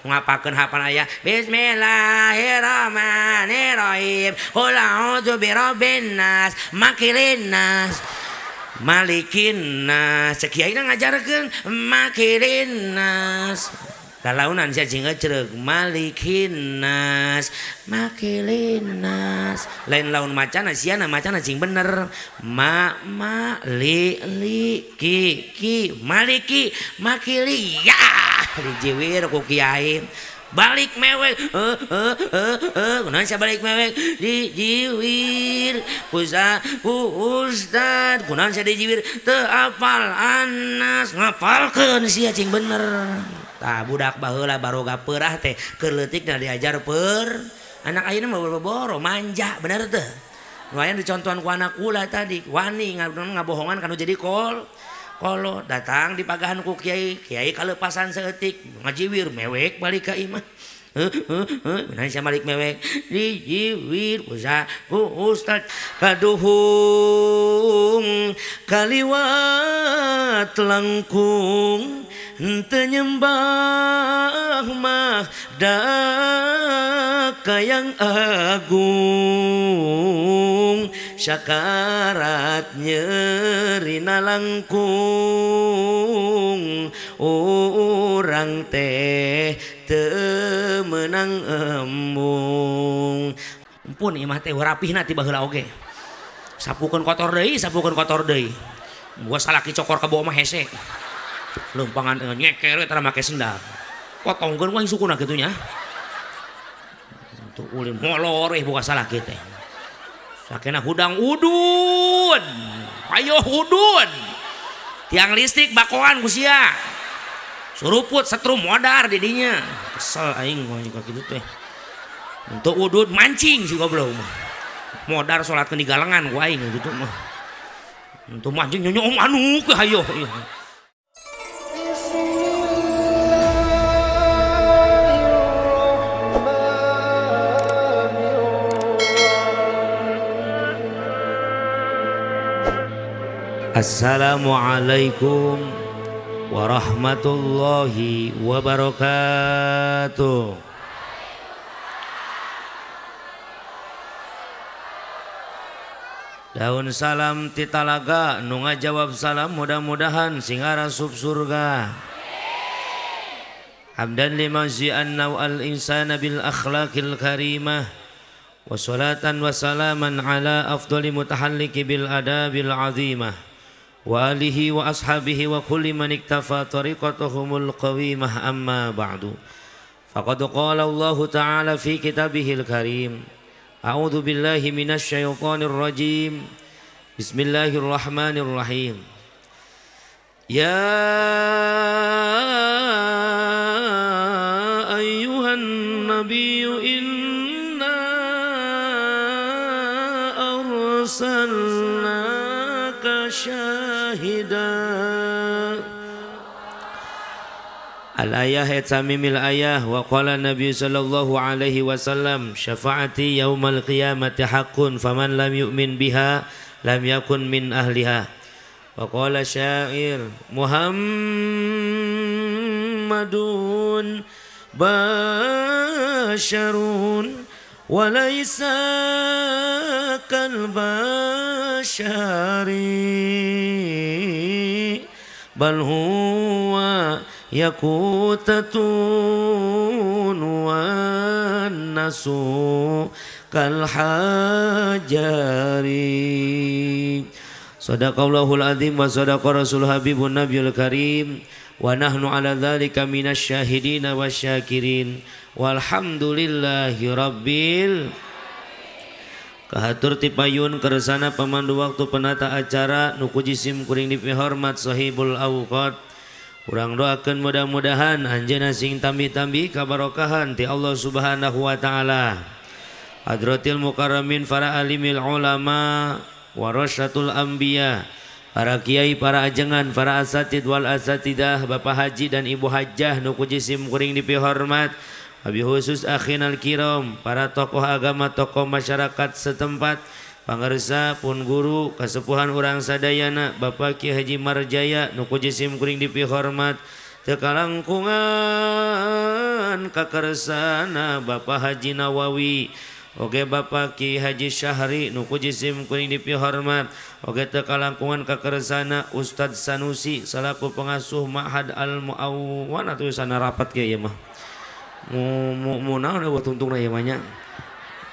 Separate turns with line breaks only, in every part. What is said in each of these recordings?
Ngapakeun hapan aya Bismillahirrahmanirrahim. Qul a'udzu birabbin nas, makilin nas, malikin nas. Cek kiaina ngajarkeun makilin nas. Lalaunan sia cing ecreug malikin nas, makilin nas. Lain laun macana siana macana cing bener. Ma ma li li ki ki maliki makili ya dijiwir ku kiai. Balik mewek kunaon sia balik mewek dijiwir ku ustad kunaon sia dijiwir teu apal anas ngapalkeun sia cing bener. Tah budak baheula baroga peurah teh keur leutikna diajar per anak ayeuna mah boro-boro manja bener teu. Nu aya dicontohan ku anak kula tadi wani ngabohongan kanu jadi kol kolo datang di pagahan ku kiai kiai kalepasan saeutik ngajiwir mewek balik ka imah. Heuh sia balik mewek dijiwir ku ustad kaduhung kaliwat langkung henteu nyembah mah da kayang agung syakarat nyerina langkung urang teh teu meunang embung. Ampun imah teh rapihna ti baheula oge. Sapukeun kotor deui, sapukeun kotor deui. Gua salaki cokor ka bawah mah hese. Leumpangan nyeker we tara make sendal. Potongkeun wae sukuna kitu nya. Untuk ulin molor we buka salaki teh. Sakena hudang udun. Ayo udun. Tiang listrik bakoan ku sia. Suruput setrum modar di dinya. Kesel aing ka kitu teh. Untuk udun mancing si goblok mah. Modar salatkeun di galengan ku aing kitu mah. Untuk mancing nyonya om manuk hayo. Assalamualaikum warahmatullahi wabarakatuh. Daun salam titalaga nu ngajawab salam mudah-mudahan sing arasup surga. Hamdan liman zi'anna al insana bil akhlaqil karimah. Wa salatan wa salaman ala afdali mutahalliki bil adabil azimah. Wa alihi wa ashabihi wa kulli man iktafa tariqatuhumul qawimah amma ba'du. Faqad qala Allah ta'ala fi kitabihil karim. A'udzu billahi minasy syaithanir rajim. Bismillahirrahmanirrahim. Ya ayyuhan nabiyyu inna arsalnaka syahida. Al-ayah tamimil ayah wa qala Nabi sallallahu alaihi wasallam syafaati yaumal qiyamati haqqun faman lam yu'min biha lam yakun min ahliha. Wa qala syair Muhammadun basharun wa laysa kal bashari bal huwa yakutatun wan nasu kal hajari. Sadaqallahul azim wa sadaqa rasul habibun nabiyul karim wa nahnu ala dzalika minasy syahidin wasyakirin walhamdulillahi rabbil. Kahatur tipayun kersana pemandu waktu penata acara nu ku jisim kuring dipihormat sahibul awqat. Urang doakeun mudah-mudahan anjeunna sing tambi-tambi kabarokahan ti Allah Subhanahu wa taala. Hadratil mukarramin para alimil ulama warasatul anbiya, para kiai, para ajengan, para asatid wal asatidah, bapak haji dan ibu hajjah nu ku jisim kuring dipihormat. Wabi khusus akhinal kiram, para tokoh agama, tokoh masyarakat setempat, pangarsa pun guru kasepuhan urang sadayana, Bapak Ki Haji Marjaya nu ku jisim kuring dipihormat, Teu kalangkungan kakersana Bapak Haji Nawawi oge Bapak Ki Haji Syahri nu ku jisim kuring dipihormat oge teu kalangkungan kakersana Ustadz Sanusi salaku pengasuh Ma'had Al Muawwan tulisanna rapat ge ieu mah mu naon eueuh tungtungna ieu mah nya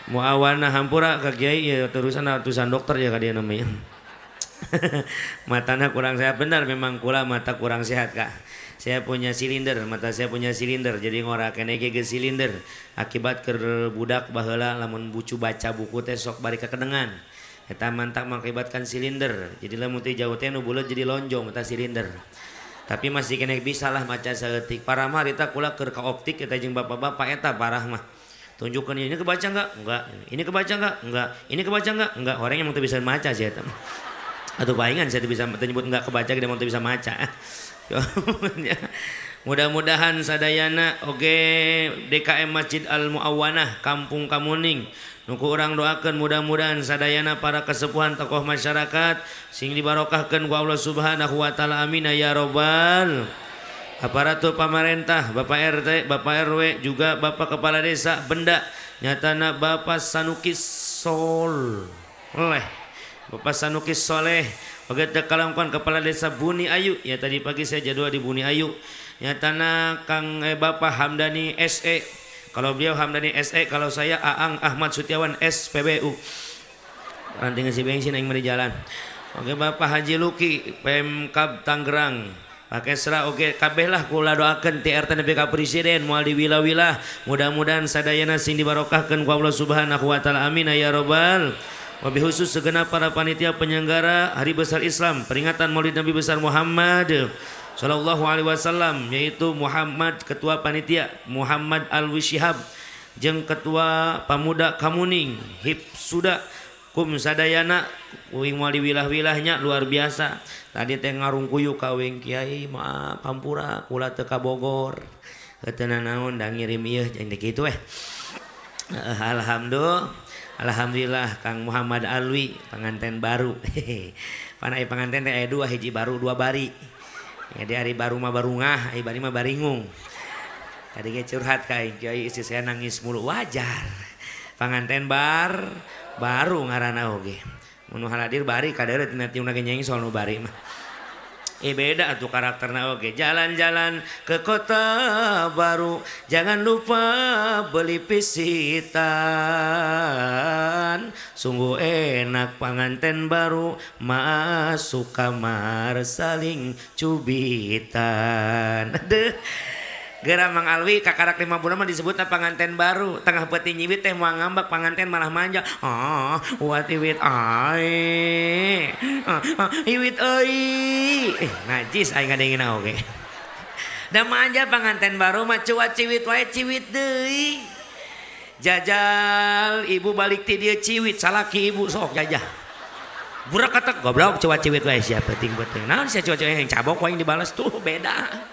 Muawana hampura ka kiai ieu terusan tulisan dokter ya ka dia namanya. Matana kurang sehat benar memang kula mata kurang sehat kak. Saya punya silinder, mata saya punya silinder, jadi ngora keneh ge geus silinder. Akibat keur budak baheula lamun bucu baca buku teh sok bari kakedengan. Eta mantak mengakibatkan silinder. Jadi lamun teu jauh teh nu buleut jadi lonjong eta silinder. Tapi masih keneh bisa lah maca saeutik. Parah mah harita kula keur ka optik eta jeung bapak-bapak eta parah mah. Tunjukkan ini kebaca enggak? Enggak. Ini kebaca enggak? Enggak. Ini kebaca enggak? Enggak. Orang yang teu bisa maca sih eta. Atau palingan saya bisa nyebut enggak kebaca kita mau bisa maca. Mudah-mudahan sadayana oge DKM Masjid Al Muawanah Kampung Kamuning nu ku urang doakeun mudah-mudahan sadayana para kesepuhan tokoh masyarakat sing dibarokahkeun ku Allah Subhanahu wa taala amin ya robbal aparatur pamarentah Bapak RT Bapak RW juga Bapak Kepala Desa Benda nyatana Bapak Sanuki Soleh Bapak Sanuki Soleh oge teu kalangkuan Kepala Desa Buni Ayu ya tadi pagi saya jadwal di Buni Ayu nyatana Kang Bapak Hamdani SE kalau beliau Hamdani SE kalau saya Aang Ahmad Sutiawan SPBU nanti ngisi bensin aing mah di jalan. Oke Bapak Haji Luki Pemkab Tangerang Pak Kesra oke kabeh lah kula doakeun ti RT nepi ka presiden moal diwilah-wilah mudah-mudahan sadayana sing dibarokahkeun ku Allah Subhanahu wa taala amin ya robbal. Wabil khusus segenap para panitia penyelenggara Hari Besar Islam peringatan Maulid Nabi Besar Muhammad Shallallahu Alaihi Wasallam yaitu Muhammad Ketua Panitia Muhammad Alwi Shihab jeung Ketua Pamuda Kamuning Hipsuda kum sadayana uing moal diwilah-wilahnya luar biasa. Tadi teh ngarungkuyuk ka uing kiai maaf hampura kula teu ka Bogor teu naon da ngirim ieu jeung kitu weh. Alhamdulillah. Alhamdulillah Kang Muhammad Alwi pengantin baru. Pan aya pengantin teh aya dua hiji baru dua bari. Jadi hari baru mah barungah, hari bari mah baringung. Tadi ge curhat ka aing, kiai istri saya nangis mulu wajar. Panganten baru ngaranna oge. Mun nu haladir bari kadeureut tina tiungna ge nyengsol nu bari mah. Beda atuh karakterna oge. Jalan-jalan ke kota baru, jangan lupa beli pisitan. Sungguh enak panganten baru, masuk kamar saling cubitan. Aduh. Geura Mang Alwi kakarak 5 bulan mah disebutna panganten baru. Tengah peuting nyiwit teh moal ngambek panganten malah manja. Ah, wat iwit ae. Ah, ah, iwit euy. Najis aing ngadengina oge. Da manja panganten baru mah cuat ciwit wae ciwit deui. Jajal ibu balik ti dieu ciwit salaki ibu sok jajah. Burak kata goblok cuat ciwit wae sia peuting-peuting. Naon sia cuat ciwit yang cabok wae dibalas tuh beda.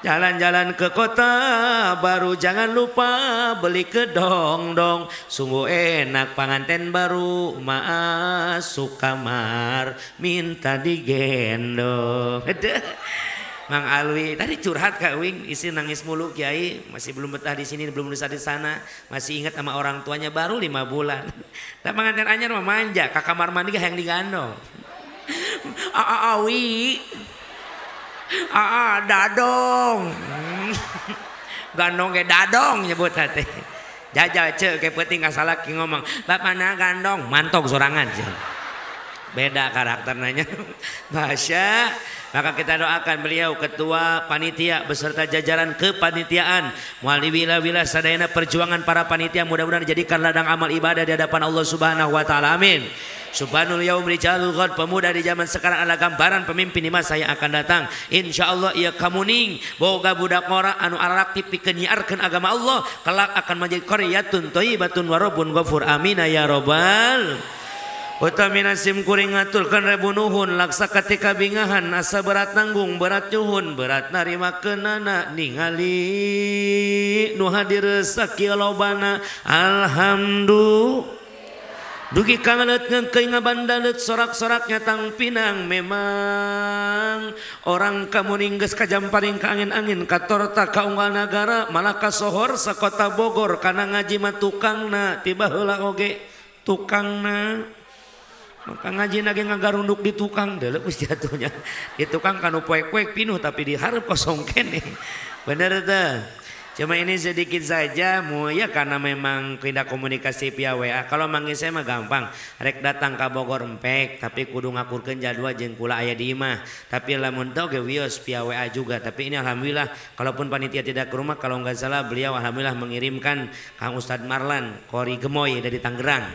Jalan-jalan ke kota baru jangan lupa beli kedong-dong. Sungguh enak panganten baru masuk kamar minta digendong. Aduh. Mang Alwi tadi curhat Kak Wing, istri nangis mulu kiai, masih belum betah di sini, belum bisa di sana, masih ingat sama orang tuanya baru 5 bulan. Tapi panganten anyar mah manja, ke kamar mandi yang digandong. Aawi. Aa dadong. Gandong ge dadong nyebut hati. Jajal ceu ke peuting ka salaki ngomong, bapana gandong, mantog sorangan ceu. Beda karakternya. Bahasa. Maka kita doakan beliau ketua panitia beserta jajaran kepanitiaan wali wila-wila sadayana perjuangan para panitia mudah-mudahan dijadikan ladang amal ibadah di hadapan Allah Subhanahu wa taala amin. Subhanul yaum rijalul ghad, pemuda di zaman sekarang adalah gambaran pemimpin di masa yang akan datang. Insyaallah ia kamuning boga budak ngora anu araktif pikeun nyiarkeun agama Allah kelak akan menjadi qaryatun thayyibatun wa rabbun ghafur amin ya rabbal. Utamina sim kuring ngaturkeun rebu nuhun laksa ketika bingahan asa berat nanggung berat nyuhun berat narima keunana ningali nu hadir sakieu lobana alhamdulillah. Dugi ka ngaleut ngeungkeuy ngabandalet sorak-soraknya tang pinang memang orang kamuning geus kajamparing ka angin-angin katorta ka unggal nagara malah kasohor sakota Bogor kana ngaji mah tukangna tiba heula oge tukangna maka ngaji nage ngagarunduk di tukang deuleu geus jatuhnya di tukang kanu poek-poek pinuh tapi di hareup kosong keneh bener teu. Cuma ini sedikit saja mu ya karena memang tidak komunikasi via WA. Kalau manggil saya mah gampang. Rek datang ka Bogor empek tapi kudu ngakurkeun jadwal jeung kula aya di imah. Tapi lamun teu ge wios via WA juga. Tapi ini alhamdulillah kalaupun panitia tidak ke rumah kalau nggak salah beliau alhamdulillah mengirimkan Kang Ustadz Marlan Kori Gemoy dari Tangerang.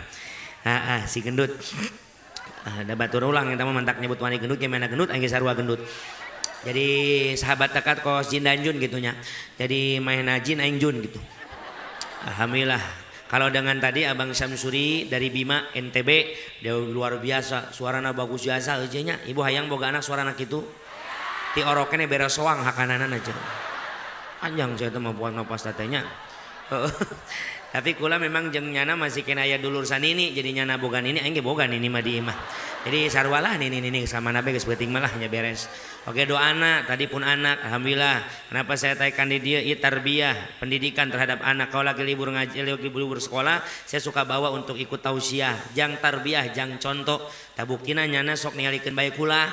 Si gendut. Da batur ulang eta mah mantak nyebut wani gendut ge mana gendut aing sarua gendut. Jadi sahabat dekat kos jin dan jun gitunya. Jadi main jin aing jun gitu. Alhamdulillah. Kalau dengan tadi Abang Syamsuri dari Bima NTB dia luar biasa, suarana bagus jasa eueuh nya. Ibu hayang boga anak suarana kitu. Ti orokene beres soang hakanana aja. Panjang saya teh mah buat ngapas tatenya. Tapi kula memang jeung nyana masih kena aya dulur sanini jadi nyana boga nini aing ge boga nini mah di imah. Jadi sarwalah nini nini sama nabe geus peuting malah nya beres. Oke doana tadi pun anak alhamdulillah. Kenapa saya taikan di dia ieu tarbiyah, pendidikan terhadap anak. Kalau lagi libur ngaji, lagi libur sekolah, saya suka bawa untuk ikut tausiah, jang tarbiyah, jang contoh. Tabuktina nyana sok ningalikeun bae kula.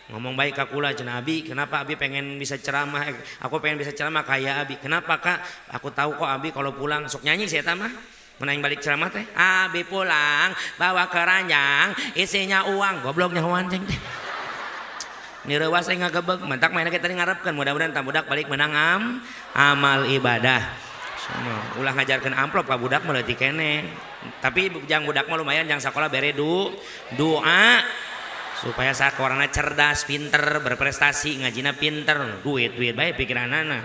Ngomong baik ka kula cenah Abi, kenapa Abi pengen bisa ceramah? Aku pengen bisa ceramah kayak Abi. Kenapa Kak? Aku tahu kok Abi kalau pulang sok nyanyi saya mah. Mun aing balik ceramah teh, Abi pulang bawa keranjang isinya uang. Gobloknya wanceng teh. Nireuwas aing ngagebeg, mantak mainna kita ngarepkeun mudah-mudahan tah budak balik menang amal ibadah. Sama ulah ngajarkeun amplop ka budak mah leutik keneh. Tapi jang budak mah lumayan jang sakola bere doa supaya sakorana cerdas, pinter, berprestasi, ngajina pinter, duit-duit bae pikiranana.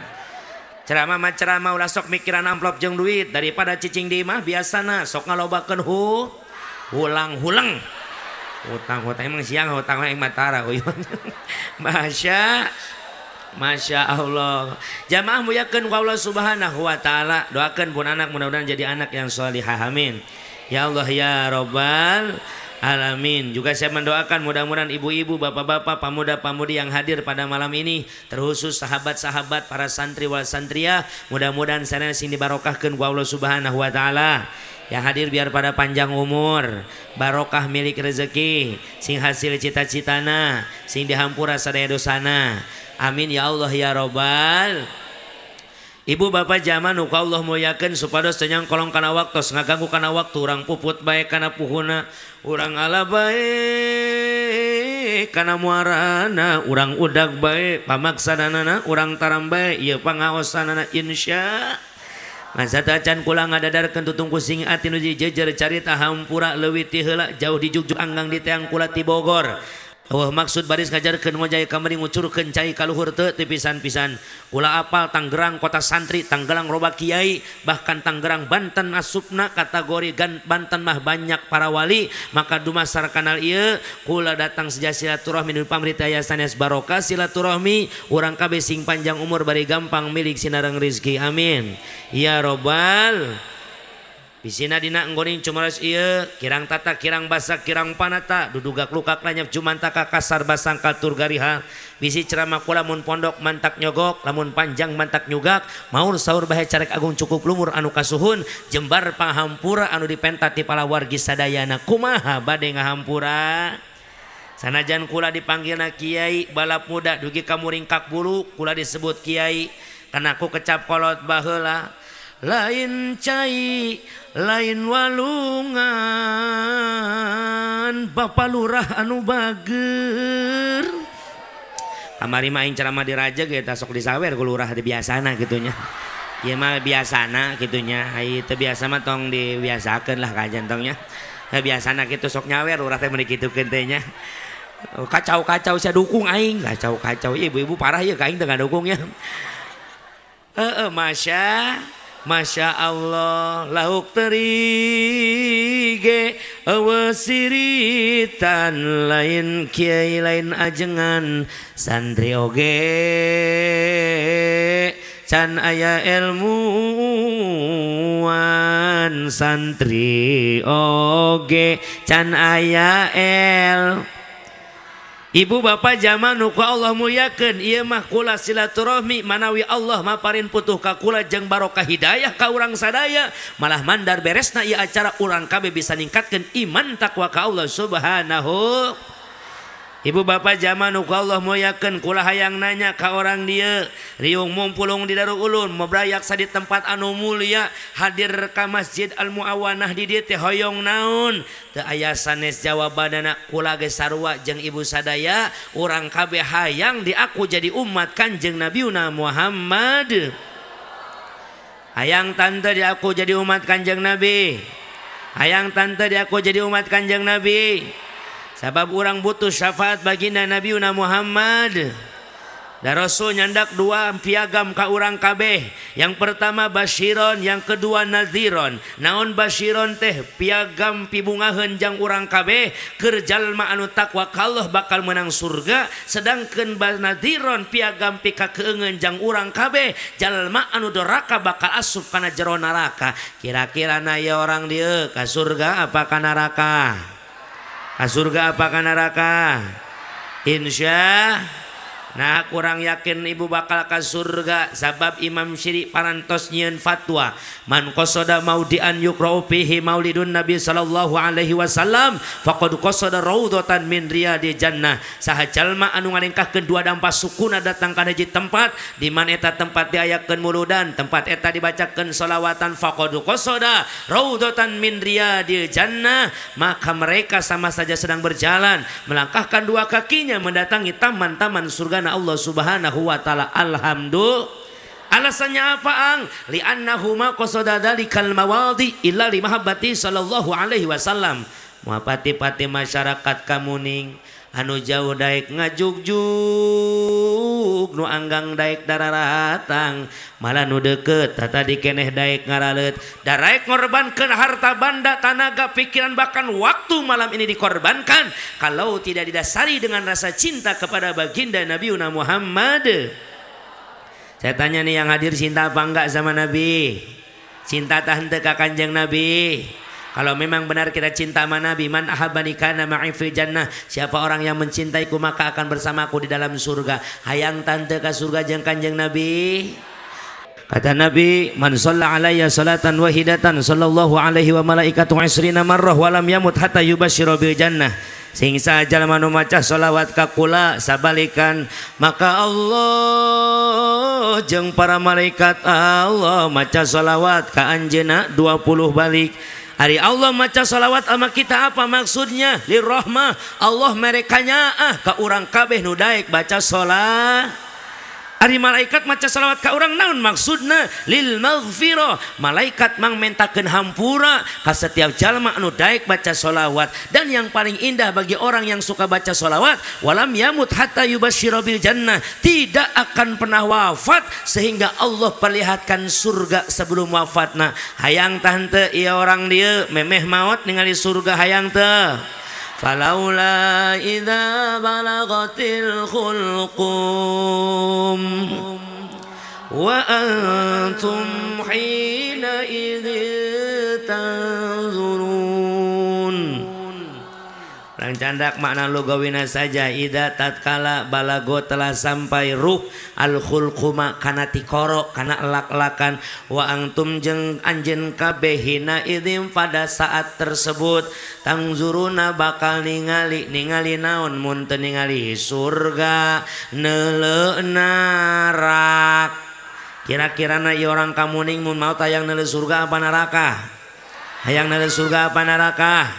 Ceramah mah ceramah ulah sok mikiran amplop jeung duit daripada cicing di imah biasana sok ngalobakeun hulang-huleng. Hutang-hutang emang siang hutang aing mah tara uyun. Masya Masya Allah. Jamaah muyakeun ku Allah Subhanahu wa taala, doakeun pun anak mudah-mudahan jadi anak yang sholihah amin. Ya Allah ya Rabbal alamin. Juga saya mendoakan mudah-mudahan ibu-ibu, bapak-bapak, pemuda-pemudi yang hadir pada malam ini, terkhusus sahabat-sahabat para santri wal santriah, mudah-mudahan sana sing dibarokahkeun ku Allah Subhanahu wa taala. Yang hadir biar pada panjang umur, barokah milik rezeki, sing hasil cita-citana, sing dihampura sadaya dosana. Amin ya Allah ya Rabbal. Ibu bapak zaman nu ku Allah muliakeun supados teu nyangkolong kana waktos ngaganggu kana waktu urang puput bae kana puhuna urang ala bae kana muarana urang udag bae pamaksadanana urang taram bae ieu pangaosanana insya masa tacan kula ngadadarkeun tutung kusing ati nu jejer carita hampura leuwih ti heula jauh di jugjug anggang di teang kula ti Bogor. Wah maksud baris ngajarkeun ngojay kamari ngucurkeun cai kaluhur teu teu pisan-pisan. Kula apal Tangerang kota santri, Tangerang loba kiai, bahkan Tangerang Banten asupna kategori Banten mah banyak para wali, maka dumasar kanal ieu kula datang seja silaturahmi nu pamrih yayasan Barokah silaturahmi urang kabeh sing panjang umur bari gampang milik sinareng rizki. Amin. Ya robbal Bisina dina enggoning cumaros ieu kirang tata kirang basa kirang panata dudugak lukak lanyap jumantaka kasar basangkal tur gariha bisi ceramah kula mun pondok mantak nyogok lamun panjang mantak nyugak maur saur bahe carek agung cukup lumur anu kasuhun jembar panghampura anu dipenta ti palawargi sadayana kumaha bade ngahampura sanajan kula dipanggilna kiai balap muda dugi ka muringkak bulu kula disebut kiai kana ku kecap kolot baheula lain cai lain walungan Bapak Lurah anu bager kamari mah aing ceramah di raja ge tah sok disawer ku lurah di biasana gitunya ieu mah biasana gitunya ai teu biasa mah tong dibiasakeun lah ka jantongnya biasana kitu sok nyawer lurah teh mun dikitukeun teh nya kacau-kacau sia dukung aing kacau-kacau ibu-ibu parah ieu ka aing teu ngadukung nya heeh Masya Allah lauk teri ge eueuh siritan lain kiai lain ajengan santri oge can aya ilmuwan Ngan santri oge can aya el. Ibu bapak jamaah nu ku Allah muliakeun, ieu mah kula silaturahmi manawi Allah maparin putuh ka kula jeung barokah hidayah ka urang sadaya, malah mandar beresna ieu acara urang kabeh bisa ningkatkeun iman takwa ka Allah Subhanahu. Ibu bapak jamaah nu ku Allah muliakeun, kula hayang nanya ka orang dieu, riung mumpulung di Darul Ulum mebrayaksa di tempat anu mulia, hadir ka Masjid Al Muawanah di dieu teh hoyong naon? Teu aya sanes jawabanana. Kula ge sarua jeung ibu sadaya, urang kabeh hayang diaku jadi umat Kanjeng Nabiuna Muhammad. Hayang tante diaku jadi umat Kanjeng Nabi? Hayang tante diaku jadi umat Kanjeng Nabi? Sabab urang butuh syafaat baginda Nabiuna Muhammad. Dan Rasul nyandak dua piagam ka urang kabeh. Yang pertama basyiron, yang kedua nadhiron. Naon basyiron teh? Piagam pibungaheun jang urang kabeh keur jalma anu takwa ka Allah bakal menang surga, sedangkan nadhiron piagam pikakeungeun jang urang kabeh jalma anu doraka bakal asup kana jero neraka. Kira-kira na ya orang dieu ka surga apa ka neraka? Ka surga apa ka neraka? Insya. Nah, kurang yakin ibu bakal ke surga, sabab Imam Syiri parantos nyieun fatwa, man qasada maudian yuqra'u fihi maulidun nabi sallallahu alaihi wasallam faqad qasada raudhatan min riyadi jannah. Saha jalma anu ngalengkahkeun dua dampa sukuna datang ka hiji tempat di mana eta tempat diayakeun muludan, tempat eta dibacakeun solawatan, faqad qasada raudhatan min riyadil jannah, maka mereka sama saja sedang berjalan melangkahkan dua kakinya mendatangi taman-taman surga Allah Subhanahu wa taala. Alhamdulillah. Alasannya apa ang? Li'annahu ma qasada dzalikal mawadi illa li mahabbati sallallahu alaihi wasallam. Muapati-pati masyarakat Kamuning anu jauh daek ngajugjug, nu anggang daek dararatang, malah nu deket tadi keneh daek ngaraleut, daraek ngorbankeun harta banda, tanaga, pikiran, bahkan waktu malam ini dikorbankan kalau tidak didasari dengan rasa cinta kepada baginda Nabiuna Muhammad. Saya tanya nih, yang hadir cinta apa enggak sama Nabi? Cinta tah henteu ka Kanjeng Nabi? Kalau memang benar kita cinta sama Nabi, man ahabbani kana ma'i fil jannah. Siapa orang yang mencintaiku maka akan bersamaku di dalam surga. Hayang tante ka surga jeung Kanjeng Nabi? Kata Nabi, man shalla alayya salatan wahidatan sallallahu alaihi wa malaikatu 20 marrah wa lam yamut hatta yubashshira bil jannah. Sing saha jalma nu maca sholawat ka kula sabalikan, maka Allah jeung para malaikat Allah maca sholawat ka anjeunna 20 balik. Hari Allah maca salawat sama kita apa maksudnya? Lirrahmah. Allah merekanya ah ka urang kabeh nu daek baca salat. Ari malaikat maca salawat ka urang naon maksudna? Lil maghfirah. Malaikat mang mentakeun hampura ka setiap jalma anu daek baca salawat. Dan yang paling indah bagi orang yang suka baca salawat, walam yamut hatta yubashshira bil jannah. Tidak akan pernah wafat sehingga Allah perlihatkan surga sebelum wafatna. Hayang tah henteu ieu orang dieu memeh maot ningali surga, hayang teu? Falaula idza balagatil khulqum wa antum hina idzin tanzurun. Urang candak makna lugawina saja. Ida tatkala, balago telah sampai, ruh al khulquma kana tikoro, kana elak-elakan, wa antum jeung anjeun kabeh, hina idzin pada saat tersebut, tangzuruna bakal ningali. Ningali naon mun teu ningali surga? Neuleu narak. Kira-kira na ieu orang Kamuning mun maot hayang neuleu surga apa neraka? Hayang neuleu surga apa neraka?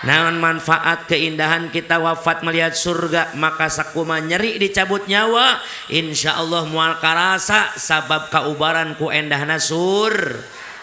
Naon manfaat keindahan kita wafat melihat surga, maka sakuma nyeri dicabut nyawa insya Allah mual karasa, sabab kaubaran ku endahna sur.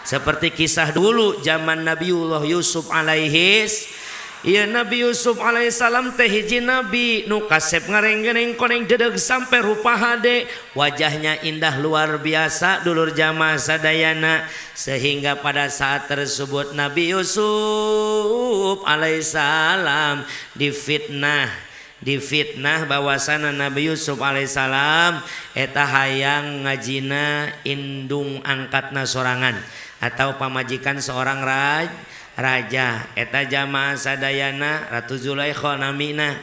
Seperti kisah dulu zaman Nabiullah Yusuf alaihis. Iya, Nabi Yusuf alaihissalam teh hiji nabi nu kasep ngarenggeneng koneng dedeg sampai rupa hade, wajahnya indah luar biasa, dulur jamaah sadayana, sehingga pada saat tersebut Nabi Yusuf alaihissalam difitnah, difitnah bahwasana Nabi Yusuf alaihissalam eta hayang ngajina indung angkatna sorangan. Atau pamajikan seorang raja. Eta jamaah sadayana Ratu Zulaikha namina.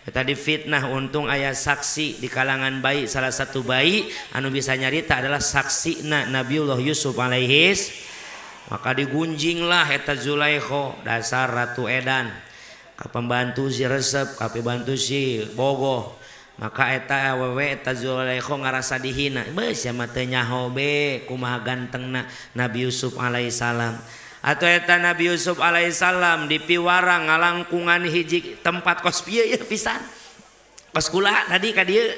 Eta difitnah, untung aya saksi di kalangan bayi, salah satu bayi anu bisa nyarita adalah saksina Nabiullah Yusuf alaihis. Maka digunjinglah eta Zulaikha, dasar ratu edan. Ka pembantu si resep, ka pembantu si bogoh. Maka eta awewe eta Zulaikha ngarasa dihina. Beuh sia mah teu nyaho be kumaha gantengna Nabi Yusuf alaihissalam. Atau eta Nabi Yusuf alaihissalam dipiwarang ngalangkungan hiji tempat kos pieu ya pisan. Kos kula tadi ka dieu.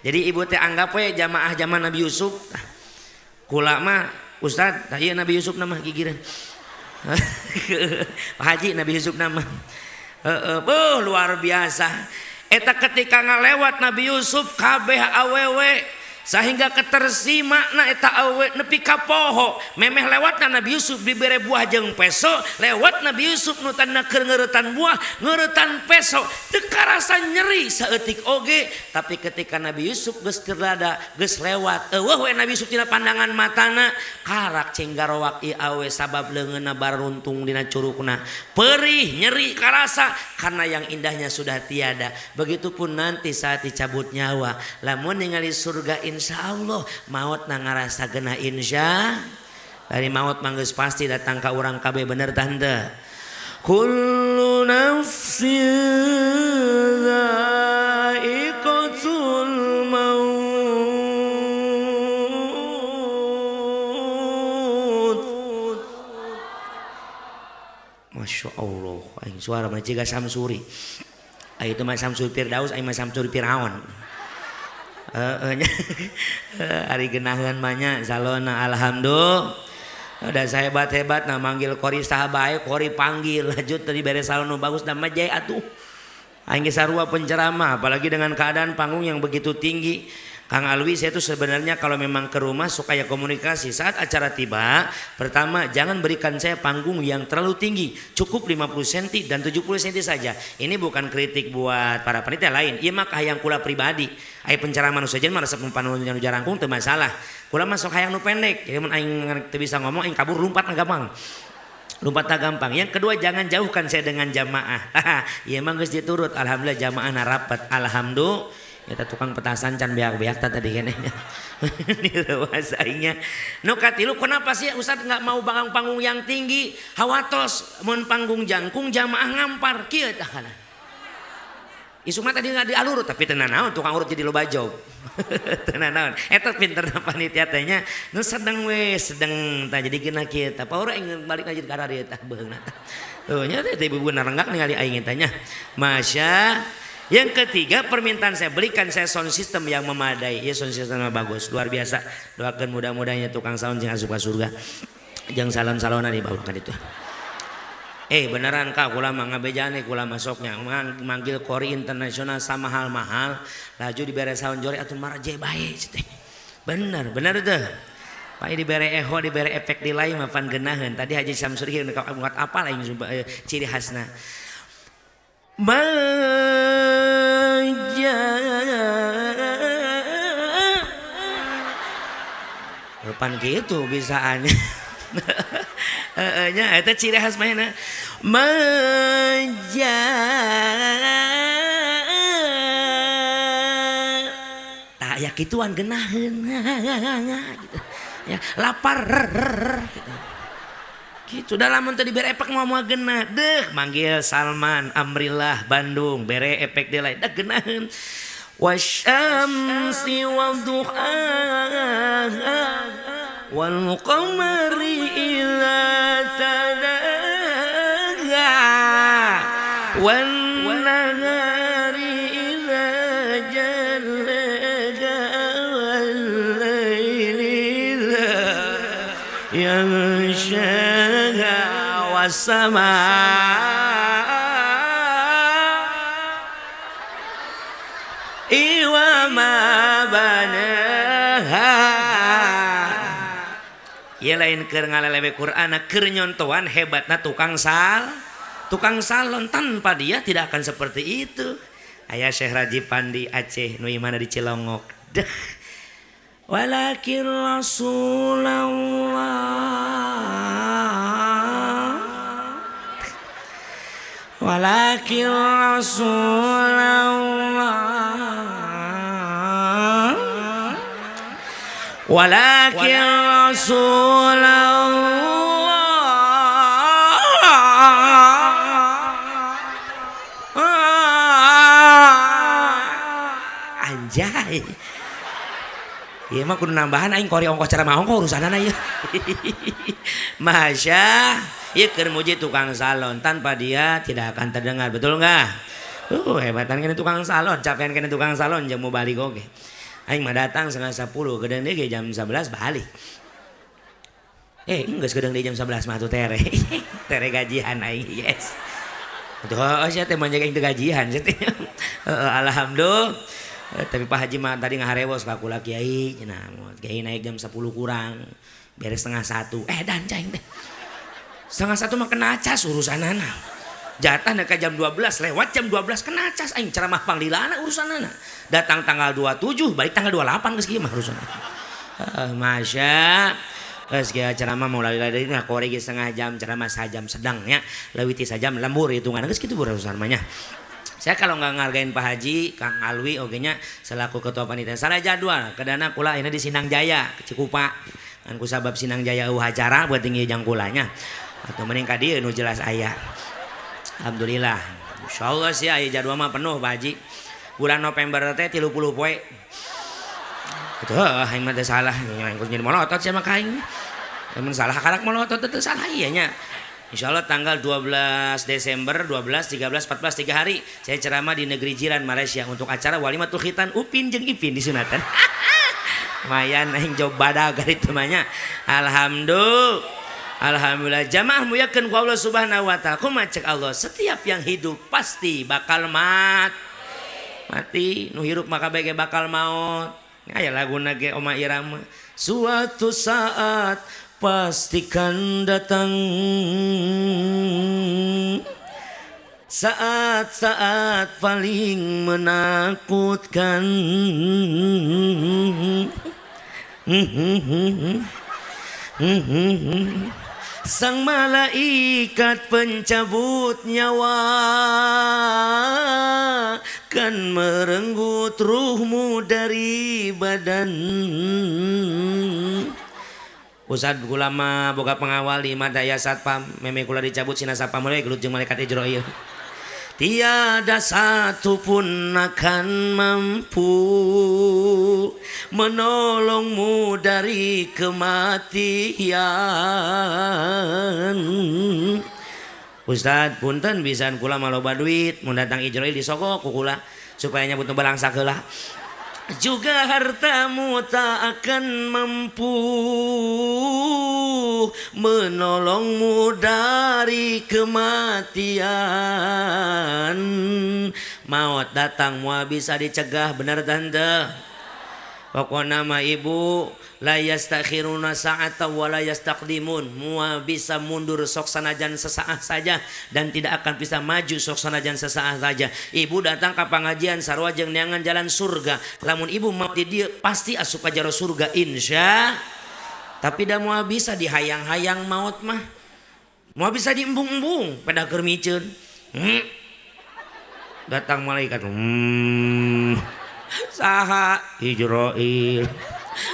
Jadi ibu teh anggap we jamaah zaman Nabi Yusuf. Kula mah Ustad, tah ieu Nabi Yusuf nama gigireun. Pak Haji Nabi Yusuf nama. Heeh, beuh luar biasa. Eta ketika ngalewat Nabi Yusuf kabeh awewe sehingga ketersima na eta awewe nepi ka poho. Memeh lewatna Nabi Yusuf dibere buah jeung peso, lewat Nabi Yusuf nu tadina keur ngeuretan buah, ngeuretan peso, teu karasa nyeri saeutik oge. Tapi ketika Nabi Yusuf geus terlada, geus lewat, eueuh we Nabi Yusuf tina pandangan matana, karak cing garowak ieu awe sabab leungeunna baruntung dina curukna. Perih, nyeri karasa karena yang indahnya sudah tiada. Begitupun nanti saat dicabut nyawa, lamun ningali surga insya Allah maut na ngarasa genah insya. Dari maut manggeus pasti datang ka urang kabeh, bener tante. Kullu nafsin dha'iqatul maut. Masya Allah, aing suara mah jiga Samsuri. Aing itu mah Samsuri Firdaus, aing mah Samsuri Firaun. Ari genaheun mah nya salona alhamdulillah. Udah saya hebat-hebat nah manggil kori saha bae, kori panggil lanjut tadi beres salon nu bagus dan majai atuh. Aing ge sarua penceramah, apalagi dengan keadaan panggung yang begitu tinggi. Kang Alwi, saya tuh sebenarnya kalau memang ke rumah suka ya komunikasi. Saat acara tiba, pertama jangan berikan saya panggung yang terlalu tinggi. Cukup 50 cm dan 70 cm saja. Ini bukan kritik buat para panitia lain. Ieu mah kahayang kula pribadi. Aya penceramah nu sejen mah resep panu nu jarangkung teu masalah. Kula mah sok hayang nu pendek. Jadi mun aing teu bisa ngomong aing kabur lompat gampang. Lompat tak gampang. Yang kedua jangan jauhkan saya dengan jamaah. Ieu mah geus diturut. Alhamdulillah jamaah rapat. Alhamdulillah. Eta tukang petasan can beak-beak tadi keneh. Aingnya. Nu katilu kenapa sih Ustaz nggak mau bangun panggung yang tinggi? Hawatos mun panggung jangkung jamaah ngampar kieu tah kana. Isu mah tadi nggak dialur tapi tenan naon tukang urut jadi loba job. Tenan naon. Eta pinterna panitia teh nya nu sedeng we sedeng tah jadi geuna kieu tah. Paura aing balik ngaji ka dieu tah beungeuna tah. Tuh nya teh ibu narenggak ningali aing teh nya. Masya. Yang ketiga permintaan saya, berikan saya sound system yang memadai. Ya sound system yang bagus, luar biasa. Doakan mudah-mudahan tukang sound jangan asup ka surga. Jangan salon-salonan di bawah kan itu. Beneran kak, kula mah ngabejane kula masuknya manggil kori internasional sama hal mahal, laju dibere sound jore atuh maraje bae teh. Bener, bener tuh. Pak dibere echo, dibere efek delay mah pan geunaheun. Tadi Haji Samsuri buat apa lain ciri khasna. Pan gitu bisaannya. Nya eta ciri khas mainna. Maja. Tah aya kituan geunaheun gitu. Ya, lapar gitu. Gitu dalam tadi bere efek mau mau genah deh manggil Salman Amrillah Bandung bere efek delay dah genaheun wasyamsi wadduhaha wal qamari idza talaha wan nahari idza jalaha wal laili idza yaghsha wasama iwa ma banaha. Ieu lain keur ngalelewe Quran, keur nyontoan hebatna tukang salon. Tanpa dia tidak akan seperti itu. Aya Syekh Rajib Pandi Aceh nu imana di Cilongok. Deh. Walakin Rasulullah Walakin Rasulullah, walakin Rasulullah. Anjay, ieu mah kudu nambahan aing kori ongkos ceramah ongkos urusanana ieu. Masya, ieu keur muji tukang salon, tanpa dia tidak akan terdengar, betul nggak? Hebatan kene tukang salon, capean kene tukang salon jeung mau balik oge. Aing mah datang 9.30, gedeung deui jam 11 balik. Geus gedeung deui jam 11 mah atuh tere. Tere gajian aing, yes. Atuh heueuh sia teh manjang aing teu gajian sia teh. Heeh, alhamdulillah. Tapi Pak Haji mah tadi ngaharewos ka kula kiai cenah, kiai naik jam 10 kurang, beres 12.30. Dan cai teh. 12.30 mah kena cas urusanana. Jatah ka jam 12, lewat jam 12 kena cas aing ceramah panglilana urusanana. Datang tanggal 27, balik tanggal 28 geus kieu mah urusanana. Masya geus kieu ceramah mau lari-lari nah kore ge setengah jam ceramah sajam sedang nya leuwih ti sajam lembur hitungan geus kitu urusan mah nya. Saya kalau nggak ngargain Pak Haji, Kang Alwi oge nya selaku ketua panitia salah jadwal kedana kula ini di Sinang Jaya Cikupa kan kusabab Sinang Jaya eueuh acara buat tinggi jang kulanya atau mending ka dieu nu jelas aya. Alhamdulillah. Insyaallah sih aya jadwal mah penuh Pak Haji. Bulan November teh 30 poe. Itu aing mah teu salah, aing kudu jadi molotot sia mah ka aing. Lamun salah karak molotot teu salah ieu nya. Insyaallah tanggal 12 Desember, 12, 13, 14, 3 hari saya ceramah di negeri jiran Malaysia untuk acara Walimatul Khitan Upin jeung Ipin di sunatan. Lumayan aing job badag itu mah nya. Alhamdulillah. Alhamdulillah jamaah muyakeun ku Allah Subhanahu wa taala. Kumaha cek Allah, setiap yang hidup pasti bakal mati. Nu hirup maka bege bakal maut. Aya laguna ge Oma Irama. Suatu saat pastikan datang, saat-saat paling menakutkan. Sang malaikat pencabut nyawa kan merenggut ruhmu dari badan. Ustad kula mah boga pengawal di madaya satpam, meme kula dicabut sina satpam we gelut jeung malaikat Ijroil. Tiada satu pun akan mampu menolongmu dari kematian. Ustad punten pisan kula mah loba duit, mun datang Ijroil disogok ku kula supaya nyabut nu balangsa heula. Juga hartamu tak akan mampu menolongmu dari kematian. Maut datang moal bisa dicegah, benar tante? Pokokna mah ibu la yastakhiruna sa'ata wa la yastaqdimun, moal bisa mundur sok sanajan sesaat saja dan tidak akan bisa maju sok sanajan sesaat saja. Ibu datang ka pangajian sarua jeung neangan jalan surga, lamun ibu mau di dieu pasti asup ka jero surga insya. Tapi da moal bisa dihayang-hayang maut mah, moal bisa diembung-embung pada keur miceun. Datang malaikat, saha Ijroil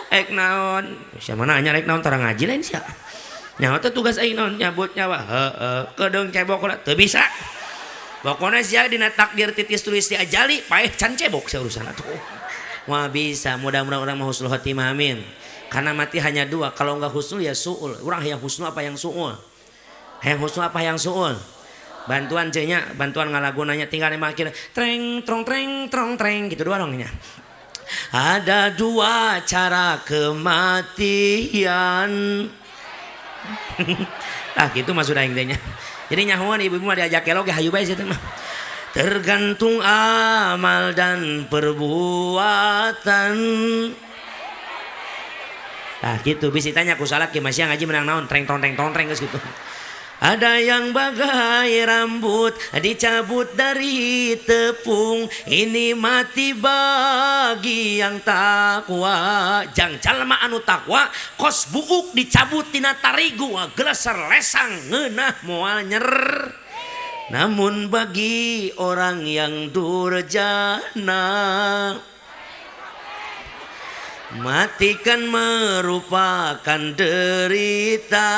ek naon sia mana nanya rek naon tara ngaji lain sia nyawa teh tugas aing naon nyabut nyawa heeh kedeung cebok lah teu bisa pokona sia dina takdir titis tulis ti ajali paeh can cebok sia urusan atuh moal bisa. Mudah-mudahan urang mah husnul khotimah amin, karena mati hanya dua, kalau enggak husnul ya suul. Urang hayang husnul apa yang suul, hayang husnul apa yang suul. Bantuan nya bantuan ngalagunanya tinggal makin treng trong treng trong treng gitu dua dong nya. Ada dua cara kematian. Ah gitu mah sudah aing teh nya. Jadi nyahoan ibu-ibu mah diajak kelok ge hayu bae sia teh mah. Tergantung amal dan perbuatan. Nah gitu bisi tanya ku salaki masih ngaji menang naon treng tong treng tong treng geus gitu. Ada yang bagai rambut dicabut dari tepung, ini mati bagi yang takwa. Jang jalma anu takwa kos buuk dicabut tina tarigu geleser lesang ngeunah moal nyer. Namun bagi orang yang durjana, matikan merupakan derita.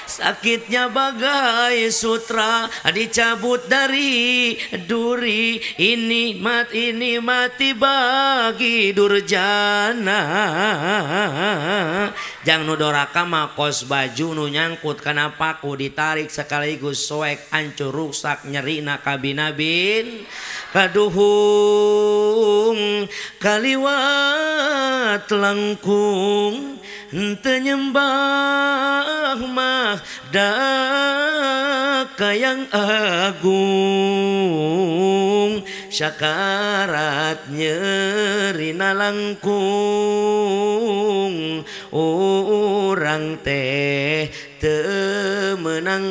Sakitnya bagai sutra dicabut dari duri. Ini mat ini mati bagi durjana. Jang nu doraka mah kos baju nu nyangkut kana paku, ditarik sekaligus soek, hancur, rusak, nyerina kabinabin. Kaduhung kaliwat langkung henteu nyembah mah da ka yang agung. Syakarat nyerina langkung, urang teh teu meunang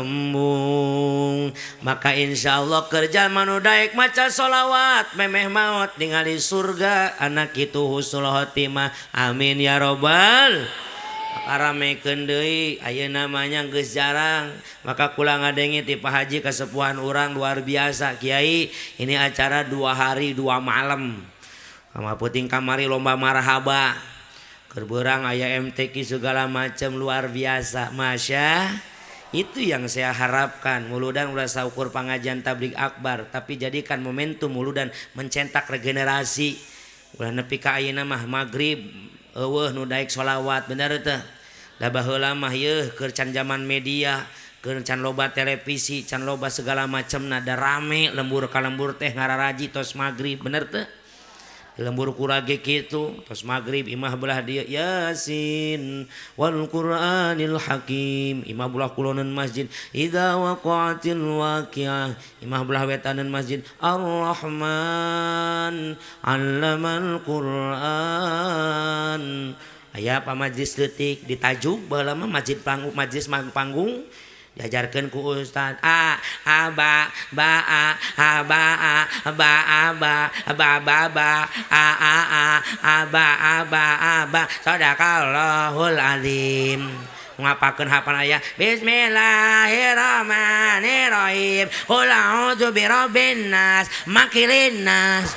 embung. Maka insya Allah kerja manu daek maca solawat memeh maot ningali surga anak itu husnul khotimah. Amin ya robbal. Ramekeun deui, ayeuna namanya geus jarang. Maka kula ngadenge ti Pak Haji, kasepuhan urang, luar biasa. "Kiai, ini acara 2 hari 2 malam. Sama puting kamari lomba marhaba, keur beurang aya MTQ segala macam, luar biasa." Masya, itu yang saya harapkan. Muludan ulah saukur pengajian tablig akbar, tapi jadikan momentum muludan mencetak regenerasi. Ulah nepi ka ayeuna mah maghrib euweuh nu daek sholawat, bener teh? Da baheula mah yeuh keur can zaman media, keur can loba televisi, can loba segala macam, da rame lembur ka lembur teh ngararaji tos maghrib, bener teh? Lembur kurage kitu tos maghrib, imah belah dieu Yasin wal Qur'anil Hakim, imah belah kuloneun masjid Idza waqa'atil waqiah, imah belah wetaneun masjid Ar-Rahman 'allamal Qur'an. Aya pa majlis leutik ditajuk baheula mah masjid panggung, majlis panggung, diajarkan ku ustad a a ba ba a a ba a ba a ba ba ba ba a a a a ba a ba a ba. Sadaqallahul azim. Ngapakeun hafal aya Bismillahirrahmanirrahim, qul a'udzu birabbin nas, makilin nas,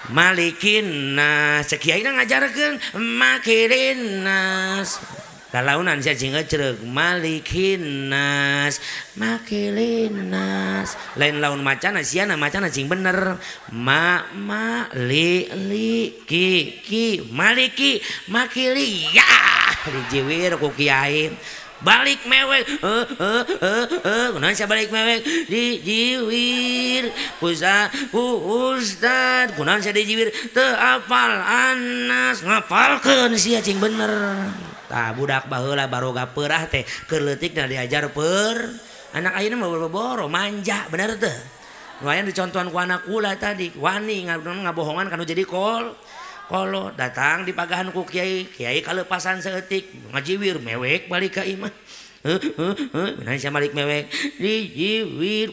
malikin nas. Kiai ngajarkeun makilin nas. Lalaunan sia cing ecreug malikin nas, makilin nas. Lain laun macana siana, macana cing bener. Ma ma li li ki ki maliki makili ya dijiwir ku kiai. Balik mewek, eh eh eh eh, kunaon sia balik mewek? Dijiwir ku ku ustad. Kunaon sia dijiwir? Teu apal anas. Ngapalkeun sia cing bener. Tah, budak baheula baroga peurah teh keur leutikna diajar per. Anak ayeuna mah boro-boro manja, bener teu? Nu aya dicontohan ku anak kula tadi, wani ngabohongan kanu jadi kol. Kolo datang di pagahan ku kiai, kiai kalepasan saeutik ngajiwir mewek balik ka imah. Heuh, heuh, sia balik mewek? Dijiwir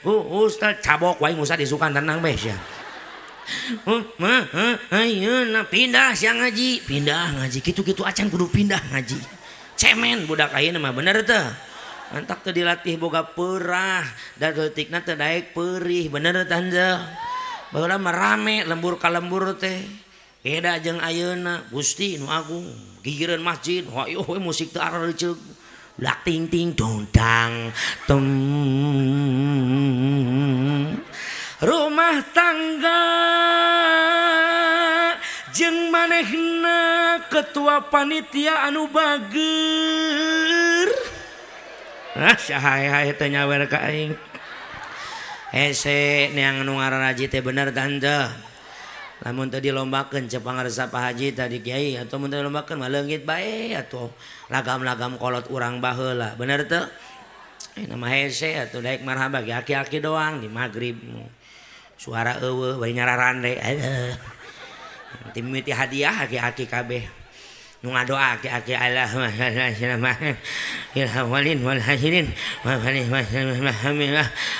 ku ustad. Cabok wae musa disukan, tenang bae sia. Ayeuna pindah sia ngaji, pindah ngaji, kitu-kitu acan kudu pindah ngaji. Cemen budak ayeuna mah, bener teu? Mantak teu dilatih boga peurah, da leutikna teu daek peurih, bener teu henteu? Baheula mah rame lembur ka lembur teh. Beda jeung ayeuna. Gusti nu agung, gigireun masjid, hayoh we musik teu areuceuk. Lak ting ting dong dang tum. Rumah tangga jeung manehna ketua panitia anu bager. Ah, saha teh nyawer ka aing. Hese neang nu ngararaji teh, bener tante? Lamun teu dilombakeun, cek pangarsa Pak Haji tadi, kiai atau mun teu dilombakeun mah leungit bae atuh lagam-lagam kolot urang baheula, bener teu? Nama hese atuh daek marhaba ge aki-aki doang di magrib. Suara euweuh bari nyararande. Ti mimiti hadiah aki-aki kabeh. Nu ngadoa aki-aki, Allahumma awwalin wal akhirin wa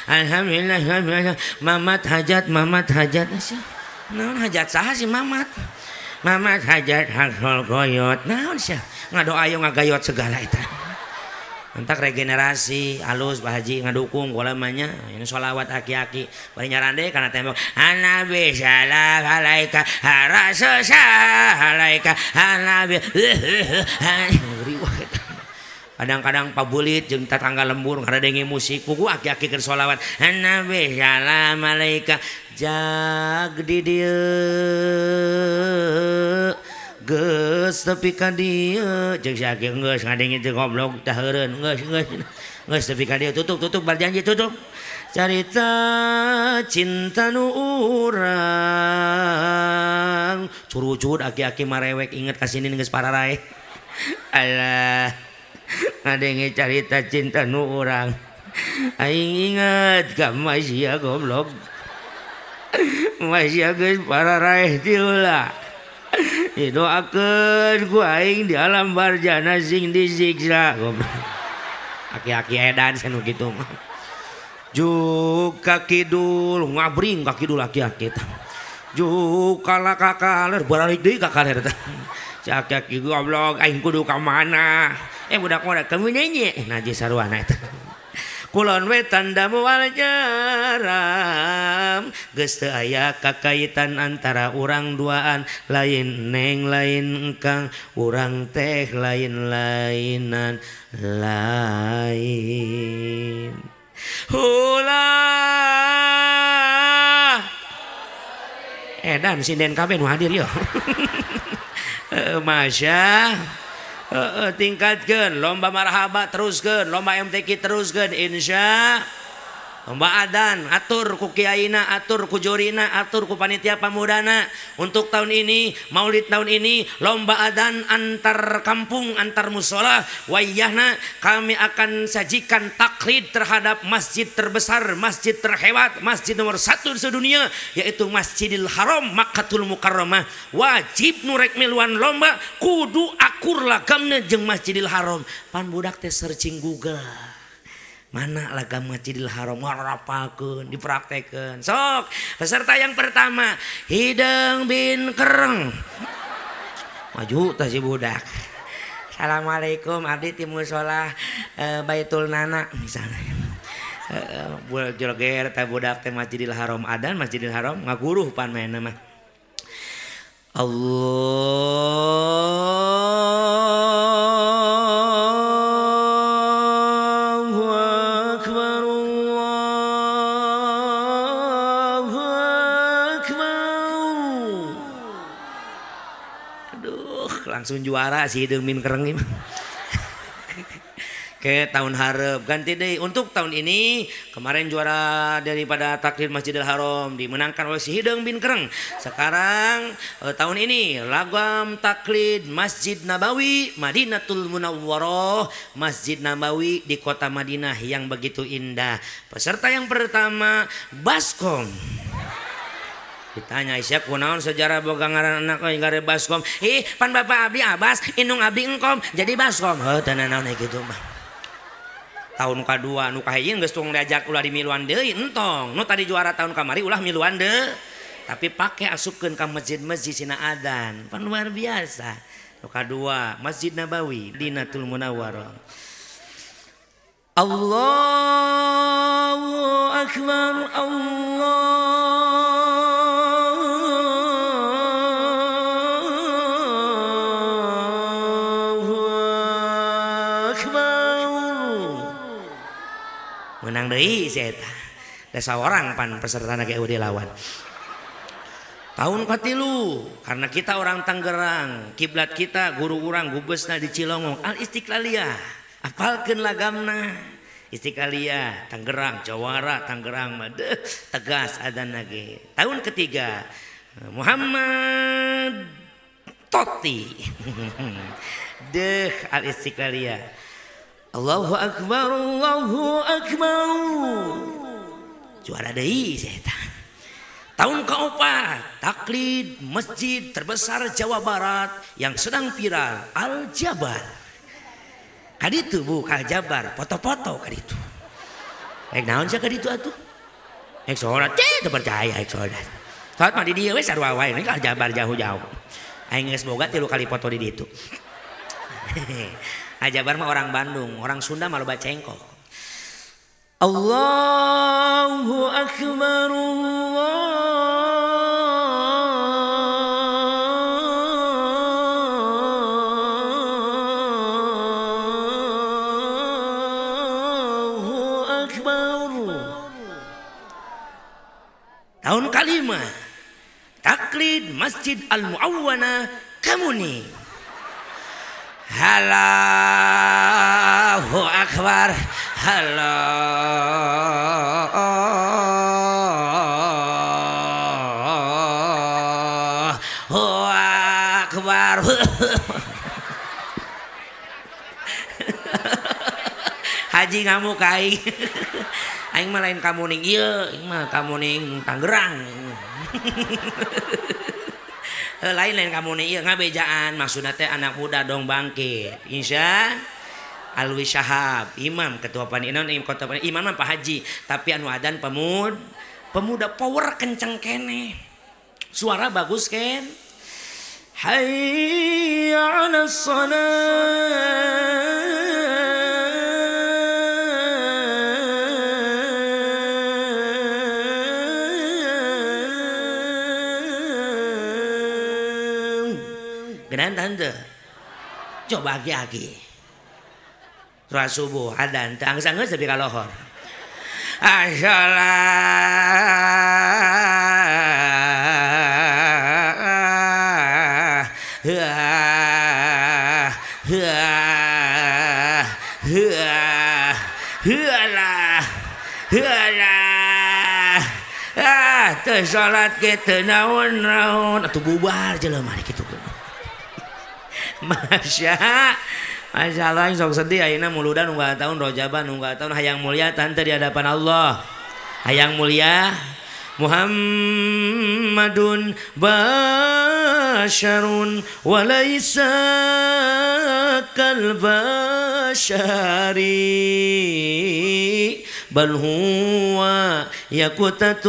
alhamdulillah, mamat hajat, mamat hajat. Naon hajat saha si mamat? Mamat hajat hakul goyot. Naon sia ngadoa ayo ngagayot segala eta. Entak regenerasi halus Pak Haji ngadukung kula mah nya. Ini sholawat aki-aki bari nyarande kana tembok. Anabi salam alaika rasul alaika anabi. Kadang-kadang pabulit jeung tetangga lembur ngaradenge musik pugu aki-aki keur sholawat. Anabi salam alaika jag di dieu geus tepi ka dieu jeung si aki geus ngadenge teu goblok tah heureun geus geus geus tepi ka dieu tutup tutup barjanji tutup carita cinta nu urang curucut aki-aki marewek inget ka sini geus pararae alah ngadenge carita cinta nu urang aing inget ka masya goblok masya geus pararae tiula didoakeun ku aing di alam barjana sing disiksa goblok aki-aki edan cenah kitu mah juk ka kidul ngabring ka kidul aki-aki tah juk kala ka kaler baralik deui ka kaler tah si aki-aki goblok aing kudu ka mana budak mah kamu nyanyi najis sarwana eta kulon wetan da moal jaram geus teu aya kakaitan antara urang duaan lain neng lain engkang urang teh lain-lainan lain hulah edan sinden kabeh nu hadir yo. Masya tingkatkeun lomba marhaba teruskeun lomba MTQ teruskeun insya lomba adan atur ku kiaina atur ku jurina atur ku panitia pamudana untuk tahun ini maulid tahun ini lomba adan antar kampung antar musola wayahna kami akan sajikan taklid terhadap masjid terbesar masjid terhebat masjid nomor 1 sedunia yaitu Masjidil Haram Makkatul Mukarramah wajib nu rek miluan lomba kudu akur lagamna jeung Masjidil Haram pan budak teh searching Google mana lagam Masjidil Haram ngarapakeun dipraktekeun sok peserta yang pertama Hideung bin Kereng maju tah si budak assalamualaikum abdi ti musola Baitul Nana misalnya joger tah budak teh Masjidil Haram adan Masjidil Haram ngaguruh pan maenna mah Allah langsung juara si Hideung bin Kereng ini. Ke tahun hareup ganti deh untuk tahun ini kemarin juara daripada taklid Masjidil Haram dimenangkan oleh si Hideung bin Kereng. Sekarang tahun ini lagam taklid Masjid Nabawi Madinatul Munawwarah Masjid Nabawi di kota Madinah yang begitu indah. Peserta yang pertama Baskom. Ditanya Aisyah kunaon sejarah boga ngaran anak gare Baskom. Ih, pan bapak abdi Abbas, indung abdi engkom, jadi Baskom. Heuh, teu naon kitu mah. Tahun kadua nu kahiji geus tong diajak ulah dimiluan deui entong. Nu tadi juara tahun kamari ulah miluan deui. Tapi pake asupkeun ka masjid-masjid sina adan. Pan luar biasa. Nu kadua Masjid Nabawi Madinatul Munawwarah. Allahu akbar Allah menang deui si eta. Da saorang pan pesertana ge eueuh lawan. Tahun katilu karena kita orang Tangerang, kiblat kita guru urang gubesna di Cilongok Al Istiqlaliyah. Apalkeun lagamna. Istiqlaliyah Tangerang, Jawara Tangerang mah tegas adzan ge. Tahun ketiga Muhammad Totti. Deh Al Istiqlaliyah. Allahu akbar Allahu akbar. Juara deui si eta. Tahun keempat taklid masjid terbesar Jawa Barat yang sedang viral Al Jabar. Kaditu Bu Al Jabar foto-foto kaditu. Rek naon sia kaditu atuh? Rek salat teh teu percaya rek salat. Salat mah di dieu we sarua wae Al Jabar jauh-jauh. Aing geus boga 3 kali foto di ditu. Ajabar mah orang Bandung, orang Sunda mah loba cengkok. Allahu akbar, Allahu akbar. Tahun kalima taklid Masjid Al Muawana Kamuni. Allahu akbar, Allahu akbar. Haji ngamuk aing. Aing mah lain kamuning ieu, aing mah kamuning Tangerang. Lain lain kamuning ieu, ngabejaan maksudna teh anak muda dong bangkit. Insya Alwi Syahab, imam ketua panitia, imam ketua panitia, imam mah Pak Haji, tapi anu adan pemuda power kenceng kene. Suara bagus ken. Hayya 'alas shalah. Genan tante. Coba agi-agi. Sholat subuh adan teu angsa geus tapi ka lohor. Asyalah lah lah, ah teu salat ge teu naon-naon atuh, bubar jelema kitu. Masya Masya Allah, sok sedih ayeuna muludan unggal tahun, rojaban unggal tahun. Hayang mulia tante di hadapan Allah, hayang mulia. Muhammadun basyarun walaisa kal basyari, bal huwa yakutatun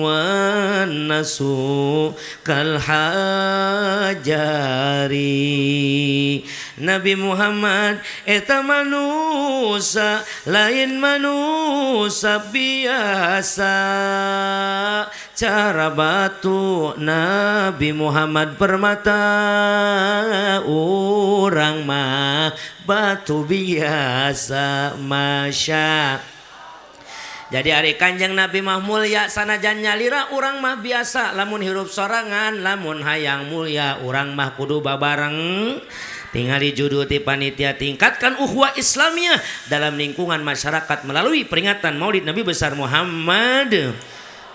wan nasu kal hajari. Nabi Muhammad eta manusia, lain manusia biasa. Cara batu Nabi Muhammad permata, urang mah batu biasa. Masya. Jadi hari Kanjeng Nabi mah mulia sanajan nyalira, urang mah biasa lamun hirup sorangan. Lamun hayang mulia, urang mah kudu babareng. Tingali judul ti panitia, tingkatkan ukhuwah Islamiyah dalam lingkungan masyarakat melalui peringatan Maulid Nabi besar Muhammad.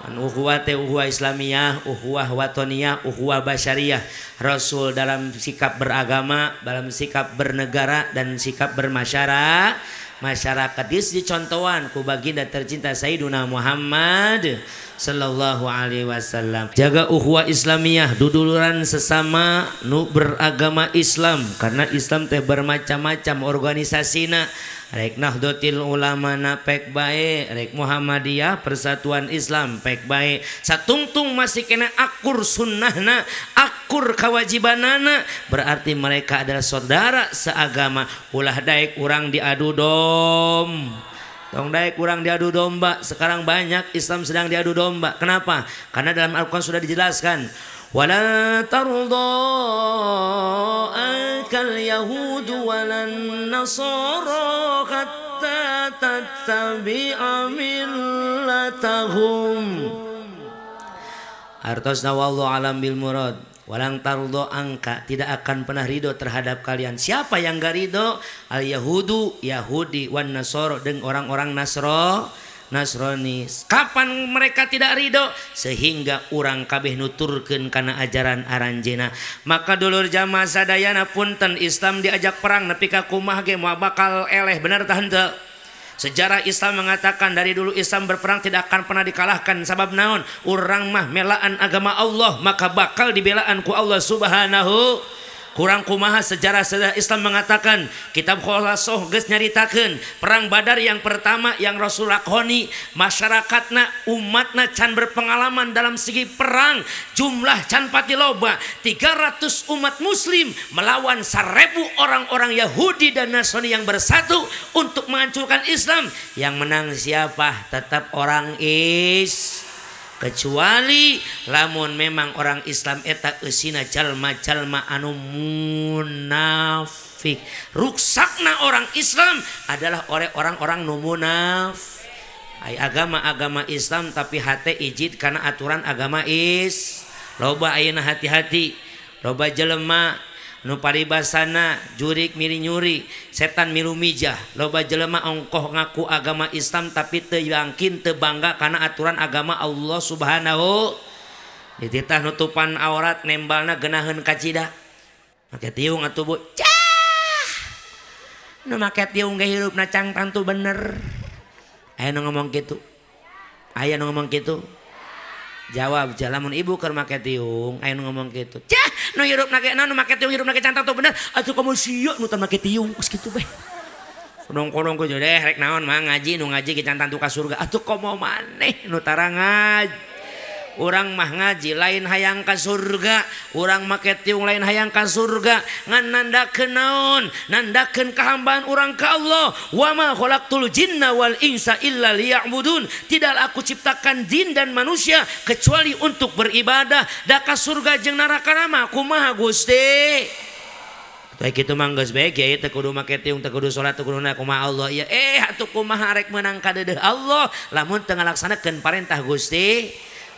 An ukhuwah teh ukhuwah Islamiyah, ukhuwah watoniyah, ukhuwah basyariyah. Rasul dalam sikap beragama, dalam sikap bernegara dan sikap bermasyarakat. Masyarakat dicontohan ku baginda tercinta Sayyiduna Muhammad sallallahu alaihi wasallam. Jaga ukhuwah Islamiyah, duduluran sesama nu beragama Islam, karena Islam teh bermacam-macam organisasina. Rek Nahdlatul Ulama na pek bae, rek Muhammadiyah, Persatuan Islam pek bae. Satungtung masih kena akur sunnahna, akur kewajibanana, berarti mereka adalah saudara seagama. Ulah daek urang diadu dom. Tong daek kurang diadu domba. Sekarang banyak Islam sedang diadu domba. Kenapa? Karena dalam Al-Quran sudah dijelaskan. Wala tarda ankal yahudu walan nasara hatta tattabi'a millatahum. Artosna wallahu alam bil murad. Walang tardo angka, tidak akan pernah ridho terhadap kalian. Siapa yang gak ridho? Al Yahudu, Yahudi, wan Nasoro, dan orang-orang Nasrani. Kapan mereka tidak ridho? Sehingga urang kabeh nuturkeun kana ajaran aranjena. Maka dulur jamaah sadayana, punten, Islam diajak perang nepi ka kumaha ge moal bakal eleh, bener tah henteu? Sejarah Islam mengatakan dari dulu Islam berperang tidak akan pernah dikalahkan. Sabab naon? Urang mah melaan agama Allah, maka bakal dibelaan ku Allah Subhanahu. Kurang kumaha sejarah-sejarah Islam mengatakan, kitab Khulasoh geus nyaritakeun perang Badar yang pertama yang Rasul lakoni, masyarakatna, umatna can berpengalaman dalam segi perang, jumlah can pati loba, 300 umat muslim melawan 1.000 orang-orang Yahudi dan Nasrani yang bersatu untuk menghancurkan Islam. Yang menang siapa? Tetap orang is, kecuali lamun memang orang Islam eta eusina jalma-jalma anu munafik. Ruksakna orang Islam adalah oleh orang-orang nu munaf. Ai agama-agama Islam tapi hate ijid karena aturan agama is loba ayeuna. Hati-hati, loba jelema nu paribasana jurik miri nyuri, setan milu mijah. Loba jelema ongkoh ngaku agama Islam tapi teu yakin, teu bangga karena aturan agama Allah Subhanahu. Dititah nutupan aurat, nembalna geunaheun kacida. Make tiung atuh, Bu. Cah, nu make tiung ge hirupna can tangtu bener. Aya nu ngomong kitu, aya nu ngomong kitu. Jawab, lamun ibu keur make tiung, aya nu ngomong kitu, "Cah, nu hirupna ge, nu make tiung hirupna ge can tangtu bener." Atuh komo sia nu teu make tiung, geus kitu bae. Kodong-kodong ku deh rek naon mah ngaji, nu ngaji ge can tangtu ka surga. Atuh komo maneh nu tara ngaji. Urang mah ngaji lain hayang ka surga, urang make tiung lain hayang ka surga, ngan nandakeun naon? Nandakeun kahambaan urang ka Allah. Wa ma khalaqtul jinna wal insa illa liya'budun. Tidaklah aku ciptakan jin dan manusia kecuali untuk beribadah. Da ka surga jeung neraka mah kumaha, Gusti? Kayak gitu mah geus bae, kiai teu kudu make tiung, teu kudu salat, teu kudu na kumaha Allah ieu. Eh, atuh kumaha rek meunang kadeudeuh Allah lamun teu ngalaksanakeun parentah Gusti?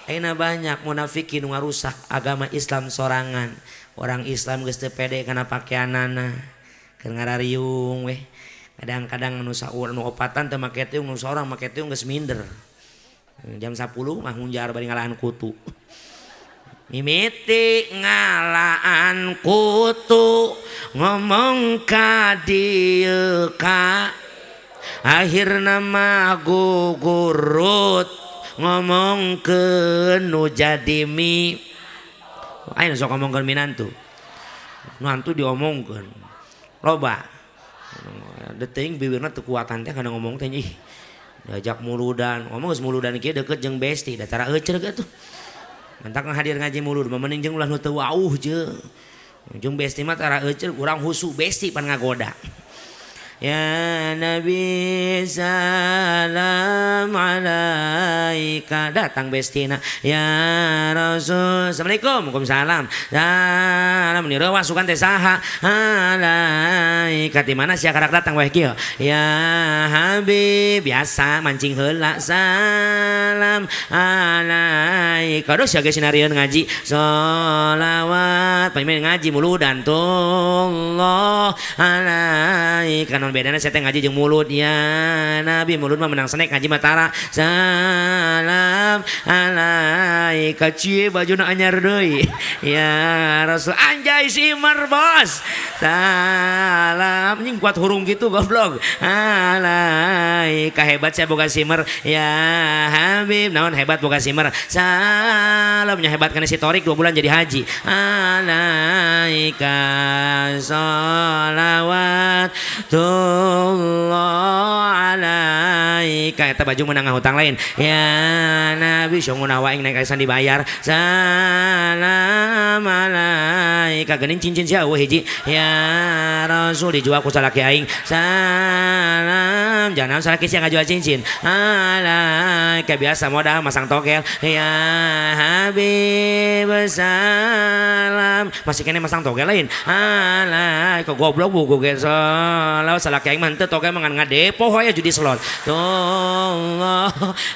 Ayeuna banyak munafikin nu ngarusak agama Islam sorangan. Orang Islam geus teu pede kana pakeanana. Keur ngarariung weh. Kadang-kadang nu saur nu opatan teu make tiung, nu saurang make tiung geus minder. Jam 10 mah hunjar bari ngalaan kutu. Mimiti ngalaan kutu, ngomong ka dieu ka akhirna mah gugurut, ngomong ke nu jadi mi. Ayo sok ngomongkeun minantu, mantu diomongkeun loba deting, bibirna teu kuatan teh kana ngomong teh. Ih, diajak muludan ngomong, geus muludan kieu deket jeung besti da tara euceurg atuh. Mantak hadir ngaji mulud mah mending jeung ulah nu teu wauh je jeung besti mah tara euceurg. Urang husu, besti pan ngagoda. Ya Nabi salam alaika. Datang bestina. Ya Rasul. Assalamualaikum. Waalaikumsalam. Salam ni rewas sugan teh saha. Alaika di mana sia karak datang weh kieu. Ya Habib biasa mancing heula. Salam alaika. Aduh, sia ge sinarieun ngaji. Sholawat. Pamimpin ngaji muludan tullah alaika. Non bedana saya teh ngaji jeung mulud ya Nabi. Mulud mah menang snack, ngaji mah tara. Salam alaika. Cie, bajuna anyar deui. Ya Rasul. Anjay, simer bos. Salam anjing kuat hurung gitu, goblok. Alaika, hebat saya boga simer. Ya Habib, naon hebat boga simer? Salamnya hebat karena si Torik 2 bulan jadi haji. Alaika salawat tullah alaika. Eta baju menang hutang lain. Ya Nabi, syong waing naik arisan dibayar. Salam alaika. Geuning cincin sia eueuh hiji. Ya Rasul, dijual ku salaki aing. Salam jangan salaki sia ngajual cincin. Alaika, biasa modal masang togel. Ya Habib salam, masih kene masang togel lain. Alaika, goblok buku ge salam salaki aing mah henteu togel mah ngan ngadepo we judi slot. Tullah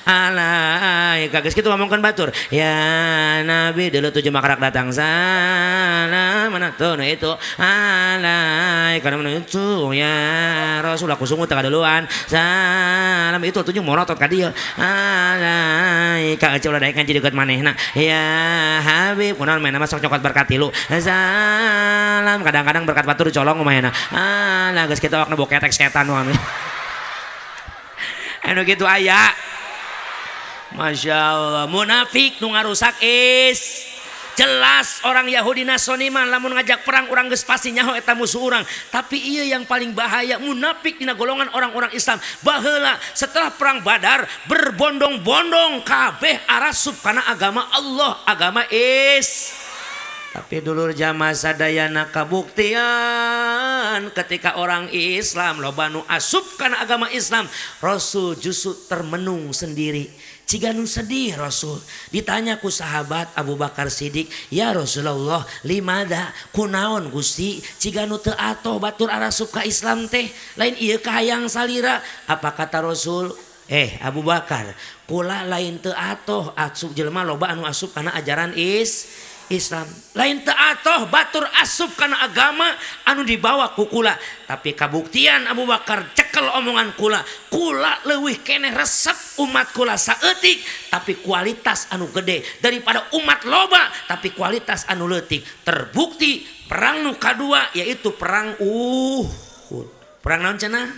alaika. Geus kitu ngomongkeun batur. Ya Nabi, dulu tujuh makarak datang. Salam, mana tuh? Nah, itu alaika mana itu? Ya Rasul, aku sungguh teu duluan. Salam, itu tujuh morotot ka dieu. Alaika, eueuh ulah daek ngaji deukeut manehna. Ya Habib, kunaon manehna mah sok nyokot berkat tilu. Salam, kadang-kadang berkat batur colong manehna. Alah, geus kitu awakna boketek setan wae. Anu kitu aya. Masya Allah, munafik nu ngarusak is. Jelas orang Yahudi Nasrani mah lamun ngajak perang urang geus pasti nyaho eta musuh urang. Tapi iya yang paling bahaya munafik dina golongan orang-orang Islam. Baheula setelah perang Badar berbondong-bondong kabeh arasup kana agama Allah, agama is. Tapi dulur jamaah sadayana kabuktian ketika orang Islam loba nu asup kana agama Islam, Rasul justru termenung sendiri. Ciga nu sedih Rasul. Ditanya ku sahabat Abu Bakar Siddiq, "Ya Rasulullah, limada kunaon Gusti ciga nu teu atoh batur arasup ka Islam teh? Lain ieu kahayang salira." Apa kata Rasul? "Eh Abu Bakar, kula lain teu atoh asup jelema loba anu asup kana ajaran Islam. Lain teu atoh batur asup kana agama anu dibawa ku kula. Tapi kabuktian Abu Bakar cekel omongan kula. Kula leuwih keneh resep umat kula saeutik tapi kualitas anu gede daripada umat loba tapi kualitas anu leutik." Terbukti perang nu kadua yaitu perang Uhud. Perang naon cenah?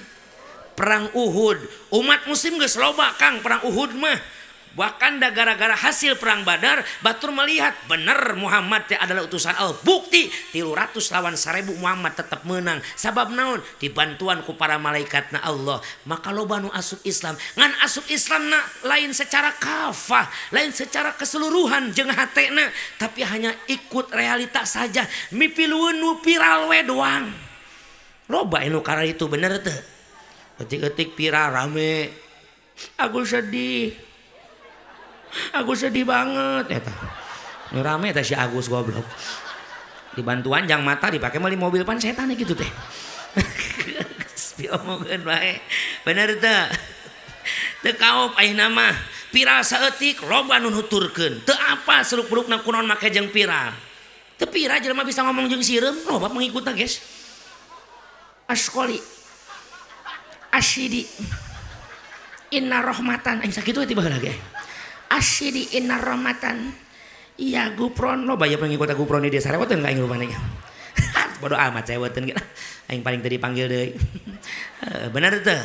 Perang Uhud. Umat muslim geus loba Kang perang Uhud mah. Bahkan da gara-gara hasil perang Badar batur melihat bener Muhammad teh adalah utusan Allah. Bukti 300 lawan 1000 Muhammad tetap menang. Sabab naon? Dibantuan ku para malaikatna Allah. Maka loba nu asup Islam. Ngan asup Islam na lain secara kafah, lain secara keseluruhan jeung hatena, tapi hanya ikut realitas saja. Mipilueun nu viral we doang. Loba anu karena itu bener teu? Etik-etik viral rame. Aku sedih. Aku sedih banget eta. Nu rame eta si Agus goblok. Dibantuan jang mata dipake meuli mobil pan setan gitu teh. Diomongkeun bae. Bener teu? Teu kaop ayeuna mah. Viral saeutik loba nu nuturkeun. Teu apa seluk-belukna kunaon make jeung viral. Teu viral jelema bisa ngomong jeung sireum, loba pengikutna guys. Askoli. Asyidi. Inna rahmatan aing sakitu we tiba heula ge. Asyidi inna rahmatan. Iya Gupron loba ya pengikut Gupron di desa rewoteun ka aing rupana. Bodoh amat saya weteun gitu. Aing paling teu dipanggil deui. Bener teu?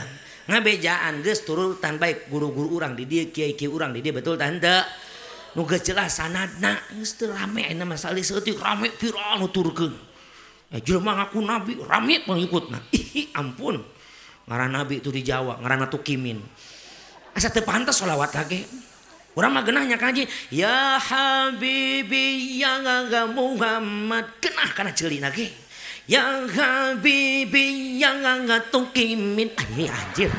Ngabejaan geus turutan baik guru-guru urang di dieu, kiai-kiai urang di dieu betul tah henteu? Nu geus jelas sanadna geus teu rame ayeuna mah salih saeutik rame viral nuturkeun. Jelema ngaku nabi rame pengikutna. Ih ampun. Ngaran nabi itu di Jawa, ngaranna Tukimin. Asa teu pantes sholawat lagi. Urang mah geunah nya kaji, ya habibi ya Muhammad, genah kana ceulina ge. Ya habibi ya Tukimin. Anjir anjir.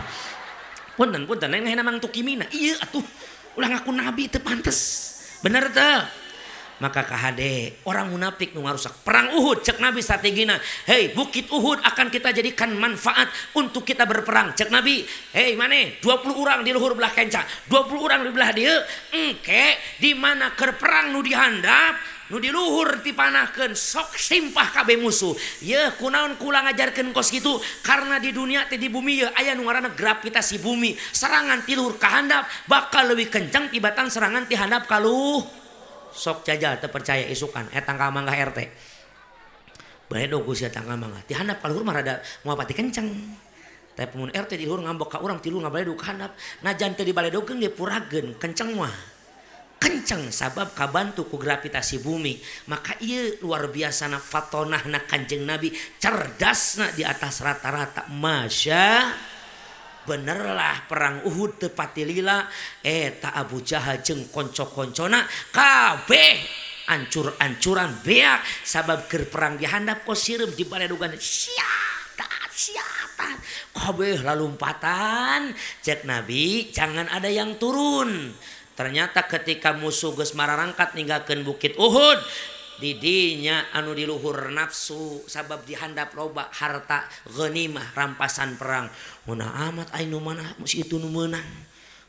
Punten punten lain ngahina Mang Tukimina. Ieu atuh ulah ngaku nabi teu pantes. Bener teu? Maka kahade orang munafik nu ngarusak perang Uhud cek Nabi strategina, "Hei, bukit Uhud akan kita jadikan manfaat untuk kita berperang." Cek Nabi, "Hei maneh 20 orang di luhur belah kenca, 20 orang di belah dieu, engke di mana keur perang nu dihandap, nu di luhur dipanahkeun sok simpah kabeh musuh." Yeuh kunaon kula ngajarkeun kos kitu? Karena di dunia teh di bumi yeuh aya nu ngaranna gravitasi bumi. Serangan ti luhur ka handap bakal leuwih kencang tibatan serangan ti handap ka luhur. Sok jajal teu percaya isukan eta tangkal mangga RT. Bae dong sia tangkal mangga. Ti handap ka luhur mah rada moal pati kenceng. Tapi mun RT di luhur ngambek ka urang ti luhur ngabaledog ka handap, najan teu dibaledogeun ge purageun kenceng mah. Kenceng sabab kabantu ku gravitasi bumi. Maka ieu luar biasana fatonahna Kanjeng Nabi, cerdasna di atas rata-rata. Masya benerlah perang Uhud teu pati lila eta Abu Jahal jeung konco-koncona kabeh ancur-ancuran beak sabab keur perang dihandap kos sireum dibaledogan siata siata kabeh lalumpatan. Cek Nabi jangan ada yang turun. Ternyata ketika musuh geus mararangkat ninggalkeun bukit Uhud, didinya anu di luhur nafsu sabab dihandap loba harta ghanimah rampasan perang. Mun amat aing nu mana mesti itu nu meunang.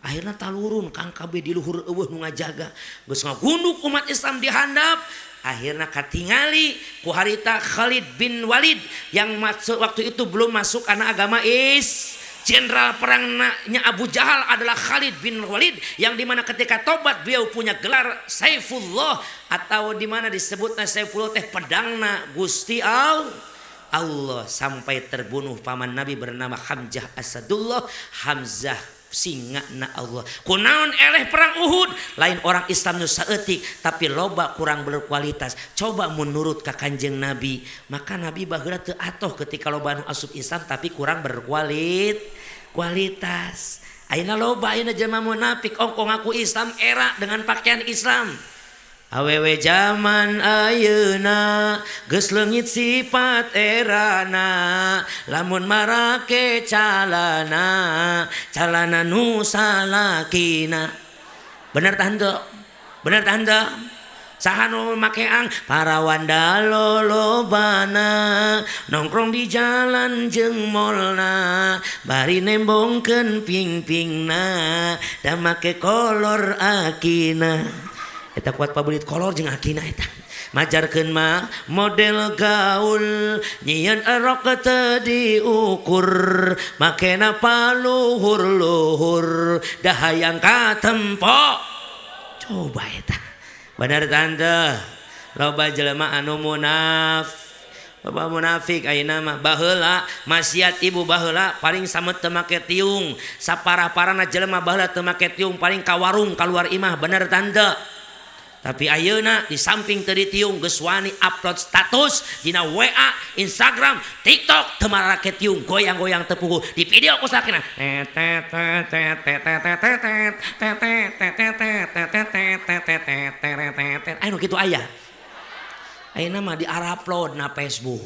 Akhirna talurun kang kabeh di luhur eueuh nu ngajaga. Geus ngagunduk umat Islam dihandap, akhirna katingali ku harita Khalid bin Walid yang masuk waktu itu belum masuk anak agama is. Jenderal perangnya Abu Jahal adalah Khalid bin Walid yang dimana ketika tobat beliau punya gelar Saifullah atau dimana disebutnya Saifullah teh pedangna Gusti Allah sampai terbunuh paman Nabi bernama Hamzah Asadullah. Hamzah Singa na Allah. Kunaon eleh perang Uhud? Lain orang Islam nu saeutik, tapi loba kurang berkualitas. Coba menurut ka Kanjeng Nabi, maka Nabi baheula teu atoh ketika loba nu asup Islam tapi kurang berkualitas. Ayeuna loba, ayeuna jelema munafik ongkoh ngaku Islam era dengan pakaian Islam. Awewe zaman ayeuna geus leungit sifat erana, lamun marake calana, calana nu salakina. Bener tah henteu? Bener tah henteu? Saha nu make ang parawan lolobana, nongkrong di jalan jeung molna, bari nembongkeun ping-pingna da make kolor akina. Eta kuat pabelit kolor jeung akina eta. Majarkeun mah model gaul, nyieun erok teu diukur, makena paluhur-luhur da hayang katempo. Coba eta. Bener tante, loba jelema anu loba munafik ayeuna mah. Baheula maksiat ibu baheula paling samet teu make tiung, saparah-parahna jelema baheula teu make tiung paling ka warung kaluar imah. Bener tante? Tapi ayeuna di samping teu ditiung geus wani upload status dina WA, Instagram, TikTok, teu marake tiung, goyang-goyang teu puguh di video ku salakina. Tet tet tet tet tet tet tet tet tet tet tet tet tet tet tet tet tet tet tet. Anu kitu aya. Ayeuna mah di-upload na Facebook.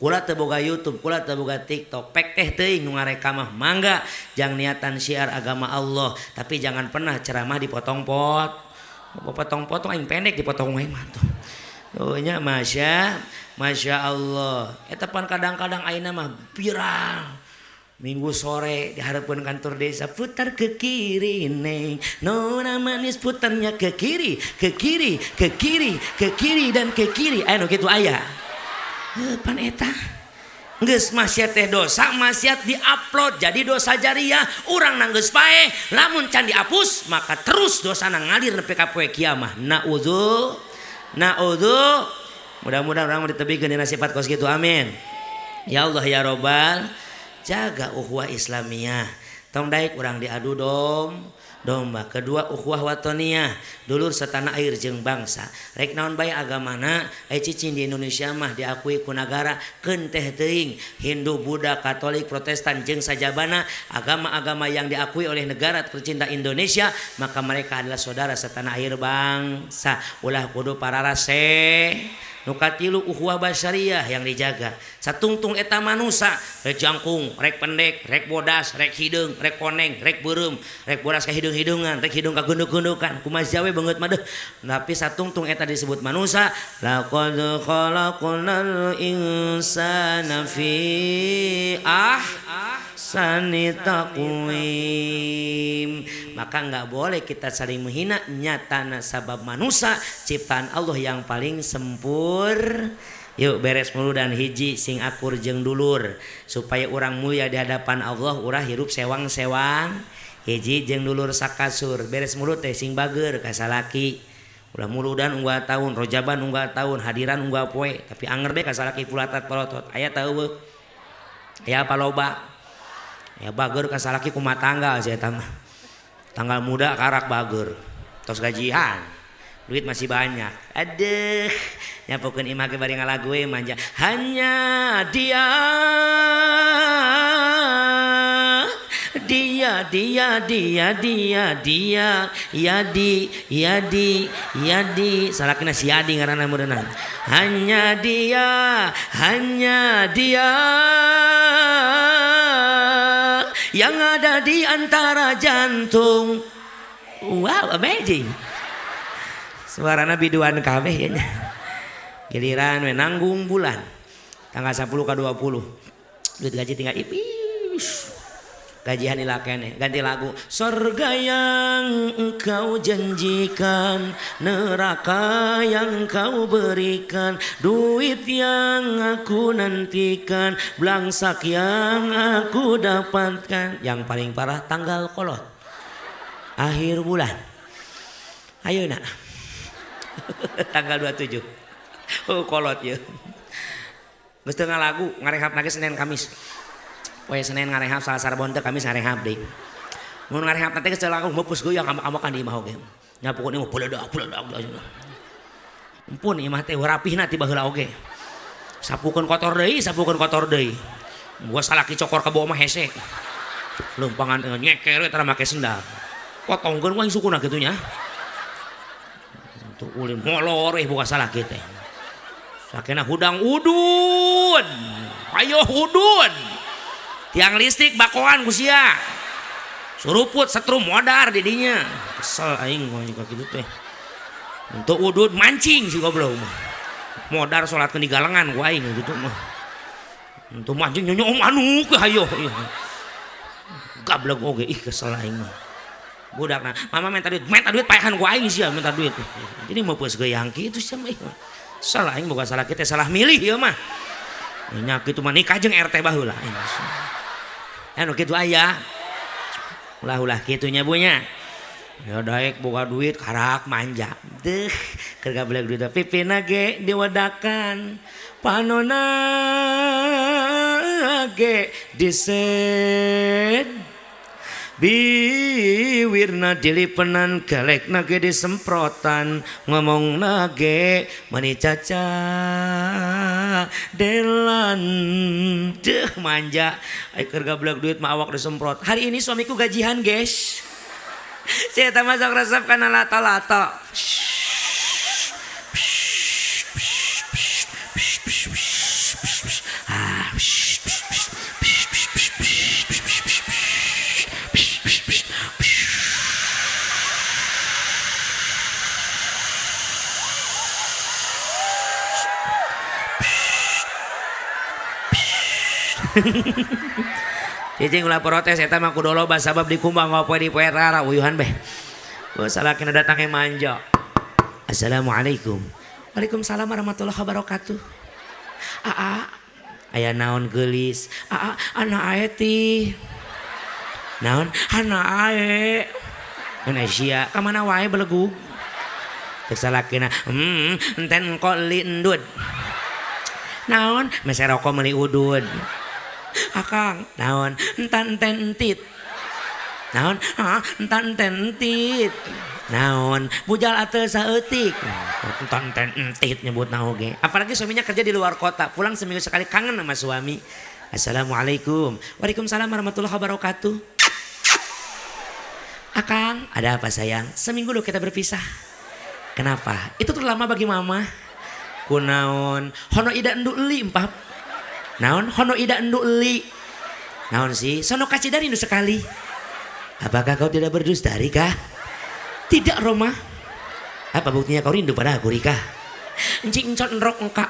Kula teu boga YouTube, kula teu boga TikTok. Pek teh teuing nu ngareka mah mangga jang niatan syiar agama Allah, tapi jangan pernah ceramah dipotong-pot. Potong-potong aing pendek dipotong wae mah tuh. Oh nya, masya masya Allah. Eta pan kadang-kadang ayeuna mah viral. Minggu sore di hadapan kantor desa, putar ke kiri neng nona manis, putarnya ke kiri, ke kiri, ke kiri, ke kiri, dan ke kiri. Anu kitu aya. Pan eta geus maksiat teh dosa, maksiat diupload jadi dosa jariah. Urang nang geus paeh, lamun can dihapus maka terus dosa nang ngalir nepi ka poe kiamah. Naudzu, naudzu. Mudah-mudahan urang ditebikeun dina sifat kos kitu, amin ya Allah ya robbal. Jaga ukhuwah Islamiyah, tong daek urang diadu domba. Kedua, ukhuwah watoniyah, dulur setanah air jeung bangsa. Rek naon bae agamana, aya cicing di Indonesia mah diakui ku nagara, keun teh teuing Hindu, Buddha, Katolik, Protestan jeung sajabana agama-agama yang diakui oleh negara tercinta Indonesia, maka mereka adalah saudara setanah air bangsa. Ulah kudu pararase. Nu katilu, ukhuwah basyariah yang dijaga. Satungtung eta manusa, rek jangkung, rek pendek, rek bodas, rek hideung, rek koneng, rek beureum, rek bodas ka hideung-hideungan, rek hideung ka genduk-gendukan, kumaha we beungeut mah deuh, tapi satungtung eta disebut manusa. Laqad khalaqnal insana fi ahsani taqwim. Maka nggak boleh kita saling menghina, nyatana sabab manusa ciptaan Allah yang paling sempur. Yuk beres mulu dan hiji, sing akur jeung dulur supaya orang mulia di hadapan Allah. Ulah hirup sewang-sewang, hiji jeung dulur sakasur. Beres mulut teh sing bager ka salaki. Ulah muludan unggal tahun, rojaban unggal tahun, hadiran unggal poe, tapi anger be ka salaki pulatat polotot. Aya teu? Aya apa loba? Ya bager ka salaki kumaha tanggal sia eta mah. Tanggal muda karak bager. Tos gajian, duit masih banyak. Aduh, nyapukeun imah ge bari ngalagu we manja. Hanya dia, dia, dia, dia, dia, dia, ya di, ya di, ya di. Salakina si Adi ngaranna meureunna. Hanya dia, hanya dia yang ada di antara jantung. Wow, amazing. Suarana biduan kabeh ya nya. Giliran we nanggung bulan tanggal 10 ke 20, duit gaji tinggal ipis, gajian ila keneh, ganti lagu. Surga yang engkau janjikan, neraka yang kau berikan, duit yang aku nantikan, belangsak yang aku dapatkan. Yang paling parah tanggal kolot akhir bulan. Ayo nak, tanggal 27. Oh, kolot ya. Geus teu ngalagu, ngarehab lagi Senin Kamis. Poe Senin ngarehab, Salasa Rebo teu, Kamis ngarehab deui. Mun ngarehab teh geus langsung meupeus goyang ambak-ambakan di imah oge. Nyapukeun imah beledak beledak. Ampun imah teh rapihna ti baheula oge. Sapukeun kotor deui, sapukeun kotor deui. Gua salaki cokor ka bawah mah hese. Leumpangan nyeker we tara make sendal. Potongkeun wae sukuna kitu nya. Untuk ulin molor we boga salaki teh. Sakena hudang udun. Ayo udun. Tiang listrik bakoan ku sia. Suruput setrum modar di dinya. Kesel aing ka kitu teh. Untuk udud mancing si goblok mah. Modar salat di galengan ku aing gitu mah. Untuk mancing nyonya om anu ke hayo. Gablek oge ih kesel aing mah. Budakna, mama minta duit paehan ku aing sia minta duit. Jadi meupeus geuang kitu sia mah. Salah aing boga salah kita salah milih ieu mah. Nya kitu mah nikah jeung RT baheula aing. Anu kitu aya. Ulah-ulah kitu nya Bu nya. Ya daek boga duit karak manja. Deuh, keur gablek duit pipina ge diwedakan. Panona ge diset. Biwirna dilipenan kelekna ge disemprotan ngomongna ge mani caca delan deuh manja ai keur gablek duit mah awak disemprot. Hari ini suamiku gajian guys. Saya masuk resep kana lato-lato. Cicing ulah protes eta mah kudu loba sabab dikumbang ngopoe di poe rara uyuhan beh. Salakina datang manja. Assalamualaikum. Waalaikumsalam warahmatullahi wabarakatuh. Aa, aya naon geulis? Aa, ana ae ti. Naon? Ana ae. Ana sia, ka mana wae belegug? Cek salakina, enten engko li endud. Naon? Mese rokok meuli udud. Akang, naon? Entan enten entit. Naon? Ah, entan enten entit. Naon? Bujal ateu saeutik. Entan enten entit nyebut naon ge. Apalagi suaminya kerja di luar kota, pulang seminggu sekali kangen sama suami. Assalamualaikum. Waalaikumsalam warahmatullahi wabarakatuh. Akang, ada apa sayang? Seminggu loh kita berpisah. Kenapa? Itu terlalu lama bagi mama. Kunaon? Hono ida endu li empap. Naon hono ida endu li. Naon sih? Sono kacida rindu sekali. Apakah kau tidak berdusta Rika? Tidak Roma. Apa buktinya kau rindu pada aku Rika? Encing encot enrok engka.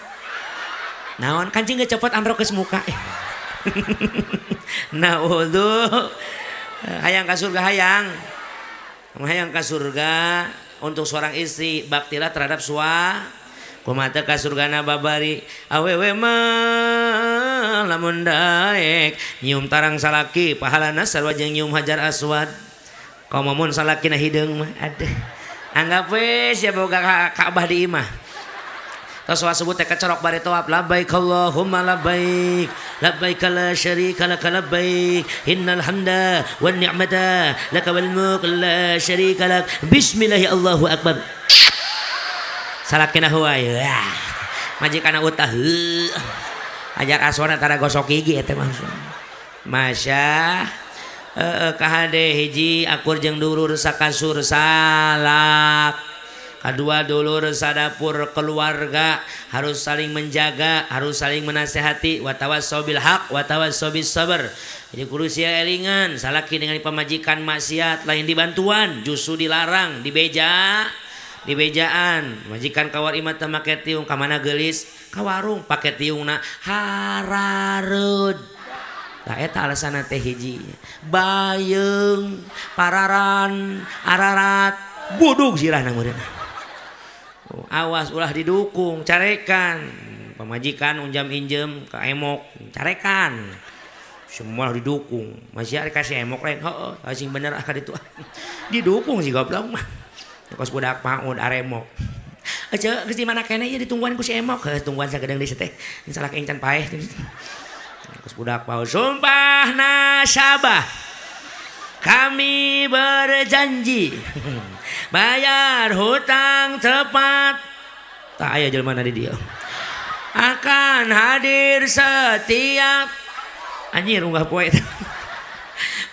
Naon kancing gak copot anrok ke semuka. Naudhu. Hayang ka surga hayang. Hayang ka surga untuk seorang istri baktilah terhadap suami. Kumata ka surgana babari awewe mah lamun daek nyium tarang salaki pahalana sarua jeung nyium hajar aswad. Komo mun salakina hideung mah aduh. Anggap we sia boga Ka'bah di imah. Tos sebut teh kecorok bari tawaf labbaik Allahumma labbaik labbaik la syarika lak labbaik innal hamda wan ni'mata laka wal mulk la syarika lak bismillah Allahu akbar. Salakina huai wah majikana utah heuh ajar aswana tara gosok gigi eta mah. Masya kahade hiji akur jeung dulur sakasur salak. Kedua dulur sadapur keluarga harus saling menjaga, harus saling menasehati. Wa tawassaw bil haq wa tawassaw bis sabr. Jadi kudu sia elingan salaki dengan pamajikan maksiat lain dibantuan justru dilarang dibeja. Dibejaan majikan kawar imah teh make tiung ka mana geulis ka warung pake tiungna harareud. Tah eta alasanna teh hiji bayeung pararan ararat budug sirahna meureun. Oh, awas ulah didukung carekan pamajikan unjam injem ka emok carekan semua didukung masih ada kasih emok lain heuh sing bener ah ka ditu didukung si goblok mah. Kos budak paud aremok. Ece geus di mana keneh ieu ditungguan ku si emok. Heuh tungguan sagedeung deui teh. Salah encan paeh. Kos budak paud sumpah nasabah. Kami berjanji bayar hutang tepat. Tak aya jelema di dieu. Akan hadir setiap anjir unggah poe.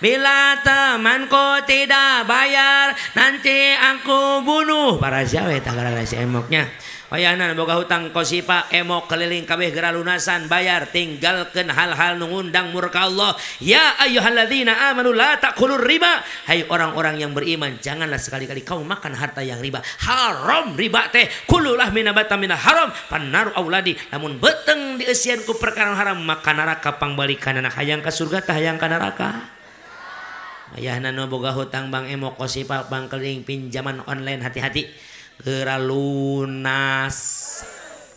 Bila temanku tidak bayar, nanti aku bunuh. Para siapa eta gara-gara si emoknya. Wayahna boga hutang kosipa emok keliling kabeh geura lunasan bayar, tinggalkeun hal-hal nu ngundang murka Allah. Ya ayyuhalladzina amanu la ta'kulur riba. Hai orang-orang yang beriman, janganlah sekali-kali kau makan harta yang riba. Haram riba teh. Kullu lahmin nabata minal haram fannaru auladi. Lamun beteng dieusian ku perkara haram maka neraka pangbalikanana. Hayang ka surga tah hayang ka neraka. Ayahna nu boga hutang bang emok kosipa bang keliling pinjaman online, hati-hati geura lunas.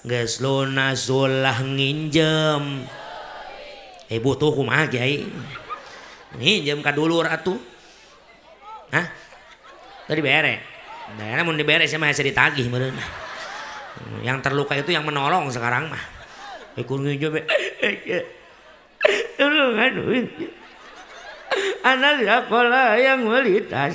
Geus lunas ulah nginjem. Eh, butuh kumaha kiai nginjem ka dulur atuh? Hah, tadi bere. Nah, mun dibere saya mah hese ditagih meureun. Yang terluka itu yang menolong sekarang mah. Ikut nginjem, tulungan, anak sekolah yang beli tas.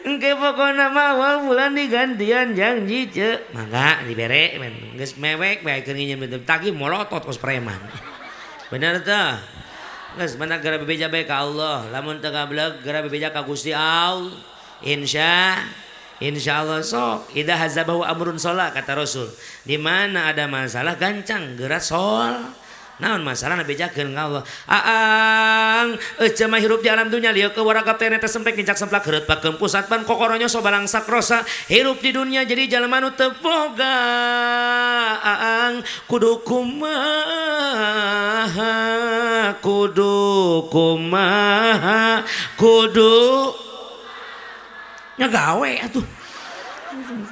Engke pokona mah awal bulan digantian, janji ce. Mangga dibere men. Geus mewek bae keur nginjem tagih, molotot kos preman. Bener teh? Geus mana geura bebeja bae ka Allah. Lamun teu gableg geura bebeja ka Gusti Allah. Insya Allah sok. Idza hazabahu amrun sholat, kata Rasul. Di mana ada masalah gancang geura sol. Naon masalah bejakeun ka Allah. Aang ece mah hirup di alam dunya lieu ke waragap teh teh sempek nincak semplak heureut pakeum pusat ban kokoronyo so balangsak rosa hirup di dunia jadi jalma nu teu boga. Aang kudu kumaha, kudu kumaha, kudu nya gawe atuh.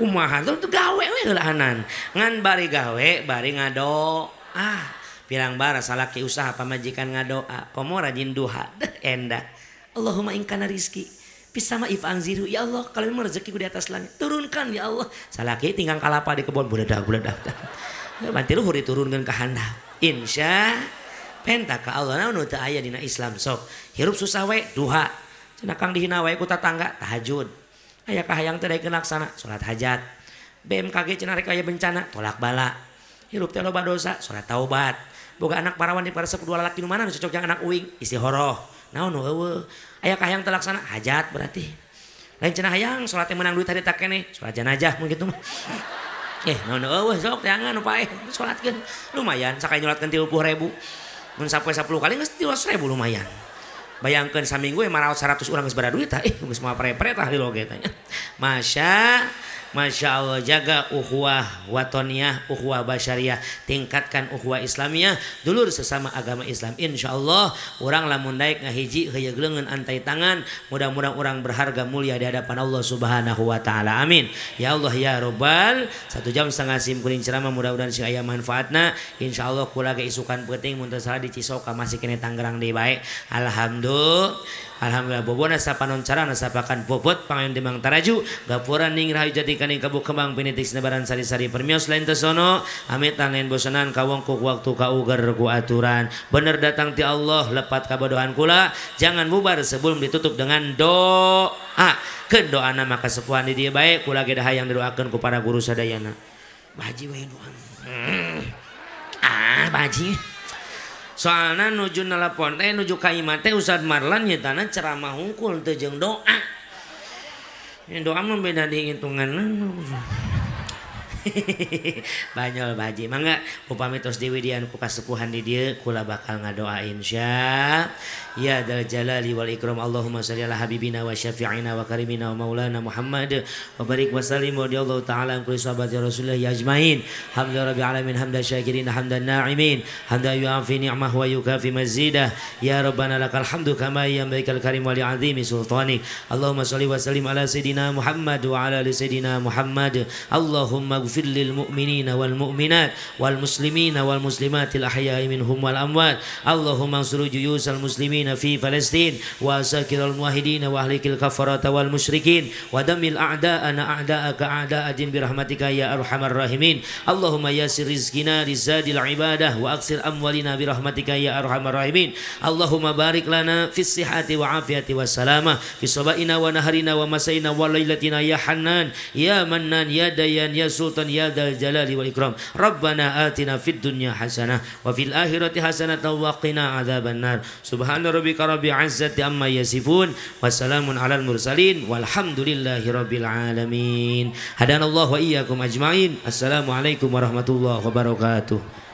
Kumaha tuh gawe we heulaanan ngan bari gawe bari ngado ah pirang bara salaki usaha pamajikan ngadoa komo rajin duha deh endah. Allahumma in kana rizki fis sama'i fa'anzilhu, ya Allah, kalau memang rezekiku di atas langit turunkan ya Allah. Salaki tinggal kalapa di kebun buledak buledak banti luhur diturunkan ke handap. Insya penta ka Allah. Naon nu teu aya dina Islam sok? Hirup susah we duha cenah, kang dihina wae ku tatangga tahajud, aya kahayang teh daekeun laksana salat hajat, BMKG cenah rek aya bencana tolak bala, hirup teh loba dosa salat taubat, boga anak parawan di paresep dua lalaki nu mana nu cocok jang anak uing istihoroh. Naon nu eueuh? Aya kahayang teu laksana hajat, berarti lain cenah hayang salat teh menang duit harita keneh salat jenazah mun kitu mah. Eh, naon nu eueuh sok teangan nu paeh salatkeun lumayan sakali nyolatkeun 30.000 mun sapoe 10 kali geus 300.000, lumayan. Bayangkeun saminggu maraot 100 urang geus bara duit tah. Eh, geus moal pare-pare tah lilo ge tah. Masya Masya Allah, jaga ukhuwah watoniyah, ukhuwah basyariah, tingkatkan ukhuwah Islamiyah, dulur sesama agama Islam. Insya Allah, urang lamun daek ngahiji heuyeug leungeun antai tangan, mudah-mudahan urang berharga mulia di hadapan Allah Subhanahu wa taala. Amin. Ya Allah ya Robbal. 1,5 jam sim kuring ceramah, mudah-mudahan sing aya manfaatna. Insya Allah kula ge isukan peuting mun teu salah di Cisoka, masih kene Tangerang deui bae. Alhamdulillah. Alhamdulillah bobona sapanon cara nasapakan bobot pangayun timang taraju gapuran ning rahayu jati kaning kabuk kembang pinitik sinebaran sari-sari permios lain tesono amit lain bosanan kawongkuk waktu kauger ku aturan bener datang ti Allah lepat kabodohan kula. Jangan bubar sebelum ditutup dengan doa ke doa nama kasepuhan di dieu bae. Kula ge hayang didoakeun ku para guru sadayana. Baji we doa. Ah, baji soalna nuju nelpon teh nuju ka imah teh Ustad Marlan nyetana ceramah hungkul teu jeung doa. Ya, doa mah beda di hitungan. Banyol baji mangga upami tos diwidian ku kasepuhan di dieu kula bakal ngadoa insya ya dal jalali wal ikram. Allahumma shalli ala habibina wa syafi'ina wa karimina wa maulana Muhammad wa barik wa sallim wa radhiyallahu ta'ala an kulli sahabati Rasulillah ajmain. Hamda rabbil alamin hamda syakirin hamdan na'imin hamda yu'afi ni'mah wa yukafi mazidah. Ya rabbana lakal hamdu kama yanbaghi karim wa li'azimi sultanik. Allahumma shalli wa sallim ala sayidina Muhammad wa ala ali sayidina Muhammad. Allahumma Ighfir lil mu'minina wal mu'minat wal muslimina wal muslimatil ahya'i minhum wal amwat. Allahumma ansur juyusal muslimina fi Palestin wa sakiral muwahhidina wa ahlikil kafarata wal musyrikin wa damil a'da'ana a'da'aka a'da'a din birahmatika ya arhamar rahimin. Allahumma yassir rizqina lizadil ibadah wa aksir amwalina birahmatika ya arhamar rahimin. Allahumma barik lana fis sihhati wa afiati wa salamah fi sabaina wa naharina wa masaina wa lailatina ya Hannan ya Mannan ya Dayan ya Sultan ya Dzal Jalali wal Ikram. Rabbana atina fid dunya hasanah wa fil akhirati hasanatan wa qina adzabannar. Subhana rabbika rabbil izzati amma yasifun wa salamun alal mursalin walhamdulillahi rabbil alamin. Hadanallahu wa iyyakum ajmain. Assalamualaikum warahmatullahi wabarakatuh.